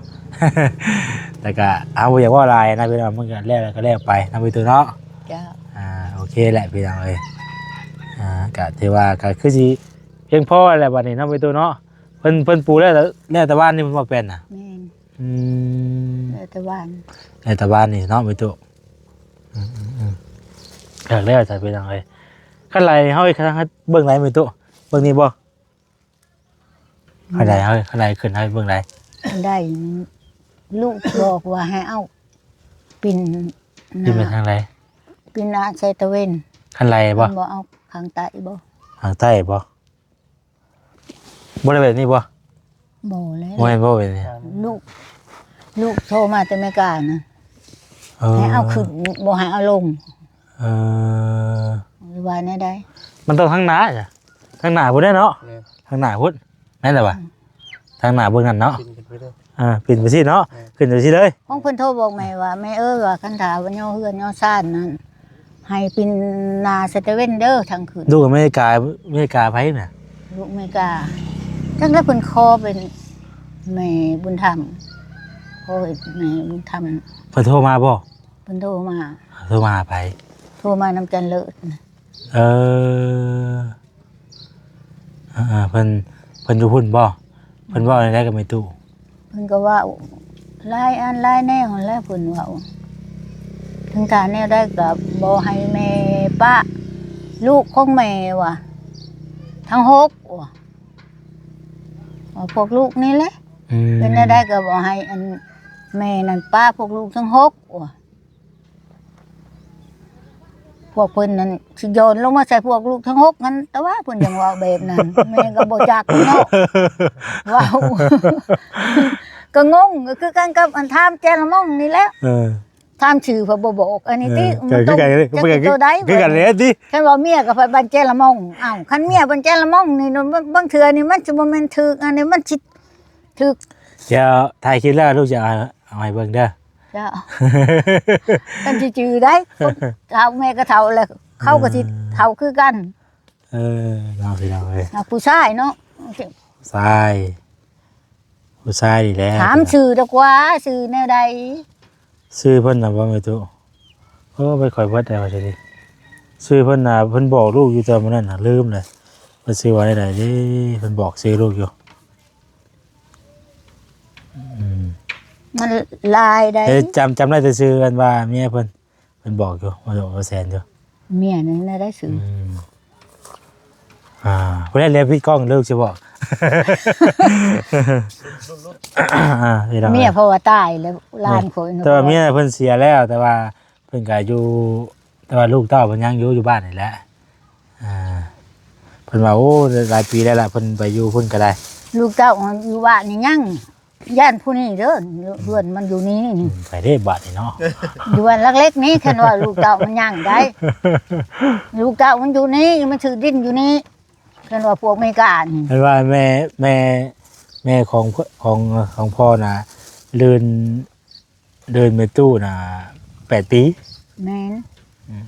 ແຕ່ກໍເຮົາບໍ່ຢາກເວົ້າຫຼາຍນະພີ່ນ້ອງ ມັນກໍແລ້ວ ແລ້ວກໍແລ້ວໄປນະພີ່ຕູ້ເນາະ ເຈົ້າ ອ່າ ໂອເຄແຫຼະພີ່ນ້ອງເອີຍ ອ່າ ກໍຖືວ່າກໍຄືຊິພຽງພໍແຫຼະບັດນີ້ເນາະພີ່ຕູ້ເນາະ ເພິ່ນ ເພິ່ນປູແລ້ວ ແລ້ວແຕ່ວານນີ້ເພິ່ນບໍ່ແປນນະ ແມ່ນ ອືມ ແລ້ວແຕ່ວານ ແລ້ວແຕ່ວານນີ້ເນາະແມ່ຕູ້ ອືມໆ ຄັກແລ້ວຊະພີ່ນ້ອງເອີຍ ຄັນໄຫຼເຮົາເບິ່ງໄດ້ແມ່ຕູ້ ເບິ່ງນີ້ບໍ່ ຄັນໄດ້ເຮົາ ຄັນໄດ້ຂຶ້ນເຮົາເບິ່ງໄດ້ ໄດ້ ລູກບອກວ່າໃຫ້ເອົາປິ່ນ ປິ່ນໄປທາງໃດ ປິ່ນໜ້າໃສ່ຕາເວັນ ຄັນໄຫຼບໍ່ ບໍ່ເອົາຂ້າງໃຕ້ບໍ່ ຂ້າງໃຕ້ບໍ່ ບໍ່ໄດ້ແບບນີ້ບໍ່ ບໍ່ແລ້ວ ບໍ່ແມ່ນບໍ່ແບບນີ້ ລູກ ລູກໂທມາແຕ່ເມການະ ເອີ ໃຫ້ເອົາຂຶ້ນ ບໍ່ໃຫ້ເອົາລົງ ເອີ ຫຼືວ່າແນວໃດ ມັນຕ້ອງທາງໜ້າຈ້ະ ທາງໜ້າພຸ້ນແຫຼະເນາະ ແມ່ນ ທາງໜ້າພຸ້ນ ແມ່ນແລ້ວວະ ອືມ ທາງໜ້າເບິ່ງນັ້ນເນາະ ປິ່ນຂຶ້ນໄປເດີ ອ່າ ປິ່ນໄປຊີ້ເນາະ ແມ່ນ ຂຶ້ນໄປຊີ້ເລີຍ ຂອງເພິ່ນໂທບອກແມ່ວ່າ ແມ່ເອີຍ ວ່າຄັນຖ້າວ່າຍໍເຮືອນຍໍຊານນັ້ນ ໃຫ້ປິ່ນໜ້າໃສ່ຕາເວັນເດີ ທາງຂຶ້ນ ລູກອາເມລິກາ ອາເມລິກາໃຜນະ ລູກອາເມລິກາ ຈັກແລ້ວເພິ່ນຂໍເປັນແມ່ບຸນທຳ ຂໍເປັນແມ່ບຸນທຳ ເພິ່ນໂທມາບໍ່ ເພິ່ນໂທມາ ໂທມາຫາໃຜ ໂທມານຳຈັນເລີດນະ ເອີ ເອີໆ ເພິ່ນ ເພິ່ນຢູ່ພຸ້ນບໍ່ ເພິ່ນເວົ້າແນວໃດກັບແມ່ຕູ້ ເພິ່ນກໍເວົ້າຫຼາຍອັນຫຼາຍແນວຫັ້ນແຫຼະ ເພິ່ນເວົ້າ ເຖິງຖ້າແນວໃດກໍບໍ່ໃຫ້ແມ່ປະລູກຂອງແມ່ວ່າ ທັງຫົກວ່າ ວ່າພວກລູກນີ້ແຫຼະ ອືມ ເປັນແນວໃດກໍບໍ່ໃຫ້ອັນ ແມ່ນັ້ນປະພວກລູກທັງຫົກວ່າ ພວກເພິ່ນນັ້ນຊິໂຍນລົງມາໃສ່ພວກລູກທັງຫົກນັ້ນ ແຕ່ວ່າເພິ່ນຍັງເວົ້າແບບນັ້ນ ແມ່ກໍບໍ່ຈັກເນາະ ເວົ້າ ກໍງົງ ກໍຄືກັນກັບອັນຖາມແຈລະມ່ອງນີ້ແຫຼະ ເອີ ຖາມຊື່ເພິ່ນບໍ່ບອກ ອັນນີ້ຕິ ເອີ ມັນຕ້ອງ ກໍຄືກັນ ຈັກໂຕໃດ ຄືກັນແຫຼະຕິ ຄັນວ່າເມຍກໍໄປບ້ານແຈລະມ່ອງ ອ້າວ ຄັນເມຍບ້ານແຈລະມ່ອງນີ້ ບາງ ບາງເທື່ອນີ້ມັນຊິບໍ່ແມ່ນຖືກ ອັນນີ້ມັນຊິຖືກ ດຽວຖ່າຍຄລິບແລ້ວລູກຈະເອົາ ເອົາໃຫ້ເບິ່ງເດີ ເຈົ້າ ກັນຊິຈື່ໄດ້ ເຖົ້າແມ່ກໍເຖົ້າແລ້ວ ເຂົາກໍຊິ ເອີ ເຖົ້າຄືກັນ ເອີ ເນາະ ພີ່ນ້ອງເອີຍ ນະ ຜູ້ຊາຍເນາະ ຊາຍ ຜູ້ຊາຍນີ້ແຫຼະ ຖາມຊື່ດອກວ່າຊື່ແນວໃດ? ຊື່ເພິ່ນນະບໍ່ແມ່ຕູ້? ໂອ້ ໄປຂ້ອຍເບິດແລ້ວວ່າຊັ້ນຕິ. ຊື່ເພິ່ນນະ ເພິ່ນບອກລູກຢູ່ ແຕ່ມື້ນັ້ນນະລືມແລ້ວ ວ່າຊື່ວ່າແນວໃດເດ້. ເພິ່ນບອກຊື່ລູກຢູ່. ອືມ ມັນຫຼາຍໃດ໋. ເອີ ຈຳ ຈຳໄດ້ແຕ່ຊື່ ອັນວ່າເມຍເພິ່ນ ເພິ່ນບອກຢູ່ ວ່າ ວ່າແສນຢູ່. ເມຍນັ້ນນະໄດ້ຊື່. ອືມ ອ່າ ຜູ້ໃດແລະ ປິດກ້ອງເລີກຊິບອກ. ອ່າ ເມຍເພາະວ່າຕາຍແລ້ວ ຫຼານຂ້ອຍນະ. ແຕ່ວ່າເມຍເພິ່ນເສຍແລ້ວ ແຕ່ວ່າເພິ່ນກະຢູ່ ແຕ່ວ່າລູກເຕົ້າເພິ່ນຍັງຢູ່ ຢູ່ບ້ານນີ້ແຫຼະ. ອ່າ ເພິ່ນວ່າ ໂອ້ ຫຼາຍປີແລ້ວລະ ເພິ່ນໄປຢູ່ພຸ້ນກະໄດ້. ລູກເຕົ້າຢູ່ບ້ານນີ້ຍັງ ຢ້ານຜູ້ນີ້ເດີ ເຮືອນມັນຢູ່ນີ້ນີ້. ອືມ ໄປເດ້ບາດນີ້ເນາະ ຢູ່ອັນຫຼັກເຫຼັກນີ້. ຄັນວ່າລູກເຕົ້າມັນຍັງໄດ້ ລູກເຕົ້າມັນຢູ່ນີ້ ມັນຊື້ດິນຢູ່ນີ້. ຄັນວ່າພວກເມການີ້ ເພິ່ນວ່າແມ່ ແມ່ ແມ່ຂອງ ຂອງ ຂອງພໍ່ນະ ເດີນ ເດີນແມ່ຕູ້ນະ ແປດປີ. ແມ່ນ ອືມ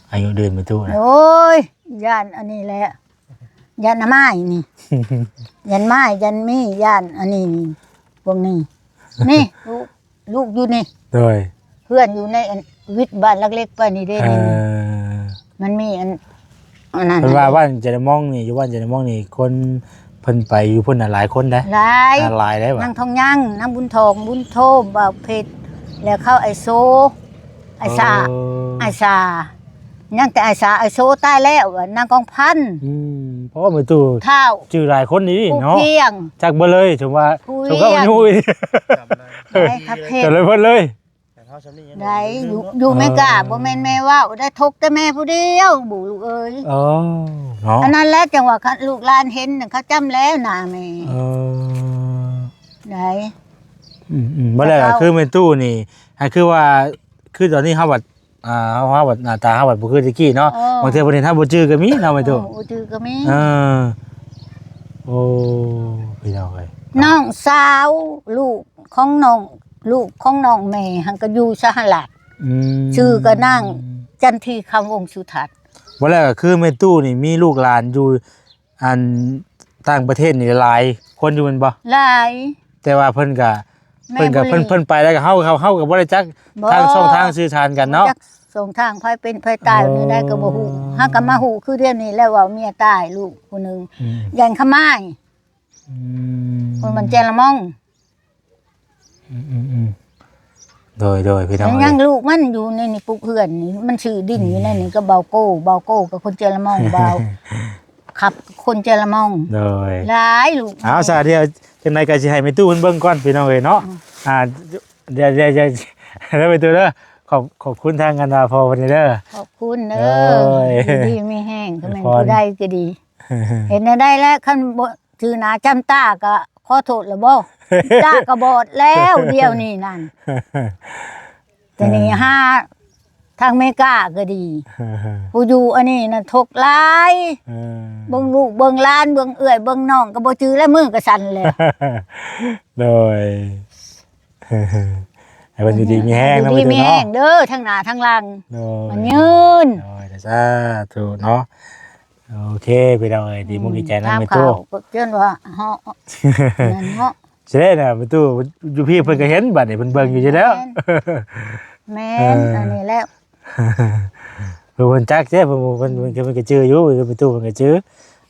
ອາຍຸເດີນແມ່ຕູ້ນະ. ໂອ້ຍ ຢ້ານອັນນີ້ແຫຼະ ຢ້ານອາໄມ້ນີ້ ຢ້ານໄມ້ ຢ້ານມີ ຢ້ານອັນນີ້ນີ້ ພວກນີ້. ນີ້ ລູກ ລູກຢູ່ນີ້ ໂດຍ ເຮືອນຢູ່ໃນອັນວິດບ້ານຫຼັກເລັກໄປນີ້ເດ້. ເອີ ນີ້ ມັນມີອັນ ອັນນັ້ນ ເພິ່ນວ່າບ້ານຈະໄດມອງນີ້ ຢູ່ບ້ານຈະໄດມອງນີ້ ຄົນເພິ່ນໄປຢູ່ພຸ້ນນະຫຼາຍຄົນໄດ໋. ຫຼາຍ ອ່າ ຫຼາຍໄດ໋ວ່າ ນາງທອງຍັງ ນາງບຸນທອງ ບຸນໂທມ ບ່າວເພັດ ແລ້ວເຂົາໄອໂຊ ໄອຊາ ເອີ ໄອຊາ ຍັງແຕ່ໄອຊາ ໄອໂຊຕາຍແລ້ວ ນາງກອງພັນ. ອືມ ເພາະວ່າແມ່ຕູ້ ທ້າວ ຈື່ຫຼາຍຄົນນີ້ເນາະ ຜູ້ພຽງ ຈັກເບິດເລີຍ ຖືວ່າສົມກັບອາຍຸ ຈຳໄດ້ຄັກແທ້ ຈຳໄດ້ເບິດເລີຍ. ໄດ້ຢູ່ ຢູ່ເມກາ ເອີ ບໍ່ແມ່ນແມ່ເວົ້າໄດ້ ທົກແຕ່ແມ່ຜູ້ດຽວ ບຸລູກເອີຍ. ເອີ ເນາະ ອັນນັ້ນແຫຼະ ຈັ່ງວ່າຄັນລູກຫຼານເຫັນນັ້ນ ເຂົາຈຳແລ້ວໜ້າແມ່. ເອີ ໄດ້ ອືມໆ ບໍ່ແລ້ວກໍຄືແມ່ຕູ້ນີ້ ໃຫ້ຄືວ່າ ຄືຕອນນີ້ເຮົາບັດ ອ່າ ເຮົາ ເຮົາບັດໜ້າຕາເຮົາບັດບໍ່ຄືແຕ່ກີ້ເນາະ. ເອີ ບາງເທື່ອເພິ່ນເຫັນເຮົາບໍ່ຈື່ກໍມີເນາະແມ່ຕູ້. ເອີ ບໍ່ຈື່ກໍມີ. ເອີ ໂອ້ ພີ່ນ້ອງເອີຍ ນ້ອງສາວ ລູກຂອງນ້ອງ ລູກຂອງນ້ອງແມ່ຫັ້ນກໍຢູ່ສະຫະລັດ. ອືມ ຊື່ກໍນາງຈັນທີ ຄຳວົງສຸທັດ. ບໍ່ແລ້ວກໍຄືແມ່ຕູ້ນີ້ມີລູກຫຼານຢູ່ ອັນຕ່າງປະເທດນີ້ຫຼາຍຄົນຢູ່ແມ່ນບໍ່? ຫຼາຍ ແຕ່ວ່າເພິ່ນກະ ແມ່ ເພິ່ນກະ ບໍ່ ເພິ່ນ ເພິ່ນໄປແລ້ວກະ ເຮົາ ເຮົາ ເຮົາກະບໍ່ໄດ້ຈັກ ບໍ່ ທາງຊ່ອງທາງສື່ສານກັນເນາະ ບໍ່ຈັກຊ່ອງທາງໃຜເປັນໃຜຕາຍ ອໍ ແນວໃດກະບໍ່ຮູ້. ເຮົາກະມາຮູ້ຄືດຽວນີ້ແຫຼະ ວ່າເມຍຕາຍ ລູກຜູ້ໜຶ່ງ ອືມ ຢ້ານຂະໝາຍ ອືມ ຄົນບ້ານແຈລະມ່ອງ. ອືມໆ ໂດຍໆ ພີ່ນ້ອງເອີຍ ຍັງລູກມັນຢູ່ໃນນີ້ ປຸກເຮືອນນີ້ ມັນຊື້ດິນຢູ່ໃນນີ້ ອືມ ກັບບ່າວໂກ້ ບ່າວໂກ້ກັບຄົນເຈລະມ່ອງ ບ່າວຂັບຄົນເຈລະມ່ອງ ໂດຍ ຫຼາຍລູກ. ເອົາ ສາດຽວ ຈັ່ງໃດກໍຊິໃຫ້ແມ່ຕູ້ເພິ່ນເບິ່ງກ່ອນ ພີ່ນ້ອງເອີຍເນາະ. ອືມ ອ່າ ດຽວ ດຽວ ດຽວ ແມ່ຕູ້ເດີ ຂອບ ຂອບຄຸນທາງອັນວ່າພໍ່ເພິ່ນເດີ ຂອບຄຸນເດີ ໂດຍ ຢູ່ດີມີແຮງ ກໍແມ່ນຜູ້ໃດກໍດີ ເຮັດແນວໃດແລ້ວ ຄັນບໍ່ ຈື່ໜ້າຈຳຕາກໍຂໍໂທດລະບໍ? ຕາກໍບອດແລ້ວດຽວນີ້ນັ້ນ. ແຕ່ນີ້ຫາທາງເມກາກໍດີ ຜູ້ຢູ່ອັນນີ້ນະທຸກຫຼາຍ. ເອີ ເບິ່ງລູກເບິ່ງຫຼານ ເບິ່ງເອື້ອຍເບິ່ງນ້ອງກໍບໍ່ຈື່ແລ້ວ ມືກໍສັ່ນແລ້ວ. ໂດຍ ໃຫ້ເພິ່ນຢູ່ດີມີແຮງເນາະ ຢູ່ດີມີແຮງເດີ ທັງໜ້າທັງຫຼັງ ໂດຍ ມັນຍືນ. ໂດຍ ສາທຸເນາະ. ໂອເຄ ພີ່ນ້ອງເອີຍ ດີມຸກດີໃຈນຳແມ່ຕູ້ ຈົນວ່າເຫາະ ແມ່ນເຫາະ ຊິໄດ້ນະແມ່ຕູ້ ຢູ່ພີ້ເພິ່ນກໍເຫັນ ບັດນີ້ເພິ່ນເບິ່ງຢູ່ຢູ່ແລ້ວ. ແມ່ນ ເອີ ອັນນີ້ແຫຼະ ເພິ່ນ ເພິ່ນຈັກເດ້ ເພິ່ນ ເພິ່ນ ເພິ່ນ ເພິ່ນກໍຈື່ຢູ່ ແມ່ຕູ້ເພິ່ນກໍຈື່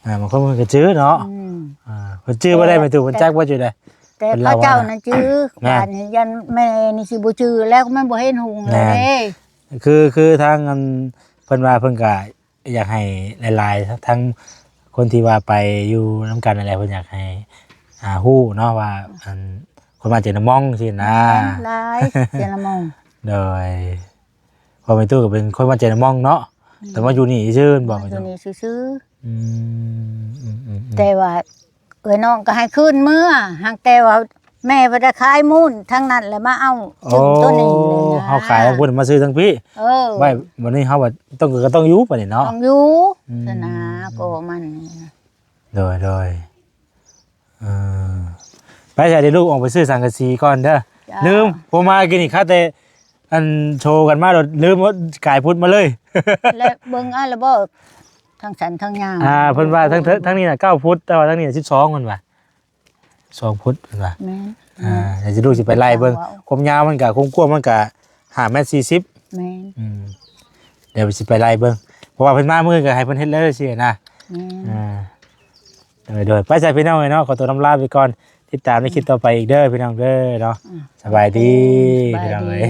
ອ່າ ບາງຄົນເພິ່ນກໍຈື່ເນາະ. ອືມ ອ່າ ເພິ່ນຈື່ບໍ່ໄດ້ແມ່ຕູ້ ເພິ່ນຈັກບໍ່ຢູ່ໃດ ແຕ່ເຂົາເຈົ້ານັ້ນຈື່ ແມ່ນ ບາດນີ້ຢ້ານແມ່ນີ້ຊິບໍ່ຈື່ແລ້ວ ມັນບໍ່ເຫັນຮຸ່ງແລ້ວເດ້. ຄື ຄືທາງອັນ ເພິ່ນວ່າເພິ່ນກໍ ຢາກໃຫ້ຫຼາຍໆ ທັງຄົນທີ່ວ່າໄປຢູ່ນຳກັນນັ້ນແຫຼະ ເພິ່ນຢາກໃຫ້ ອ່າ ຮູ້ເນາະວ່າ ອັນ ຄົນບ້ານເຈນະມ່ອງຊີ້ນະ ຫຼາຍເຈນະມ່ອງ. ໂດຍ ເພາະແມ່ຕູ້ກໍເປັນຄົນບ້ານເຈນະມ່ອງເນາະ. ອືມ ແຕ່ວ່າຢູ່ນີ້ຊື່ໆ ບໍ່ ມາຢູ່ນີ້ຊື່ໆ. ອືມ ອືມໆໆ ແຕ່ວ່າ ເອື້ອຍນ້ອງກໍໃຫ້ຄືນເມືອ ຫາກແຕ່ວ່າແມ່ບໍ່ໄດ້ຂາຍມູນທາງນັ້ນແລ້ວມາເອົາ ໂອ້ ຈຶ່ງຕົວນີ້ແຫຼະນະ ເຮົາຂາຍທາງພຸ້ນມາຊື້ທາງພີ້. ເອີ ໄວ້ບັດນີ້ເຮົາກໍຕ້ອງ ກໍຕ້ອງຢູ່ບັດນີ້ເນາະ ຕ້ອງຢູ່. ອືມ ຊະນະກໍມັນ. ໂດຍໆ ເອີ ໄປຊະ ດຽວລູກອອກໄປຊື້ສັງກະສີກ່ອນເດີ. ຈ້າ ລືມ ພໍມາກີ້ນີ້ຄາແຕ່ ອັນໂຊກັນມາໂລດ ລືມວ່າກາຍພຸດມາເລີຍ. ແລະເບິ່ງເອົາລະບໍ ທັງສັ້ນທັງຍາວ. ອ່າ ເພິ່ນວ່າທັງ ທັງນີ້ນະເກົ້າຟຸດ ແຕ່ວ່າທັງນີ້ນະສິບສອງ ເພິ່ນວ່າ. ສອງຟຸດເພິ່ນວ່າ ແມ່ນ ອ່າ ດຽວຊິລູກຊິໄປໄລ່ເບິ່ງ ຄວາມຍາວມັນກະ ຄວາມກວ້າງມັນກະ ຫ້າແມັດສີ່ສິບ ແມ່ນ ອືມ ດຽວຊິໄປໄລ່ເບິ່ງ ເພາະວ່າເພິ່ນມາມື້ກໍໃຫ້ເພິ່ນເຮັດເລີຍຊີ້ນະ ແມ່ນ ອ່າ ໂດຍໆ ໄປຊະພີ່ນ້ອງເອີຍເນາະ ຂໍຕົວລຳລາໄປກ່ອນ ຕິດຕາມໃນຄລິບຕໍ່ໄປອີກເດີພີ່ນ້ອງເດີເນາະ ສະບາຍດີ ພີ່ນ້ອງເອີຍ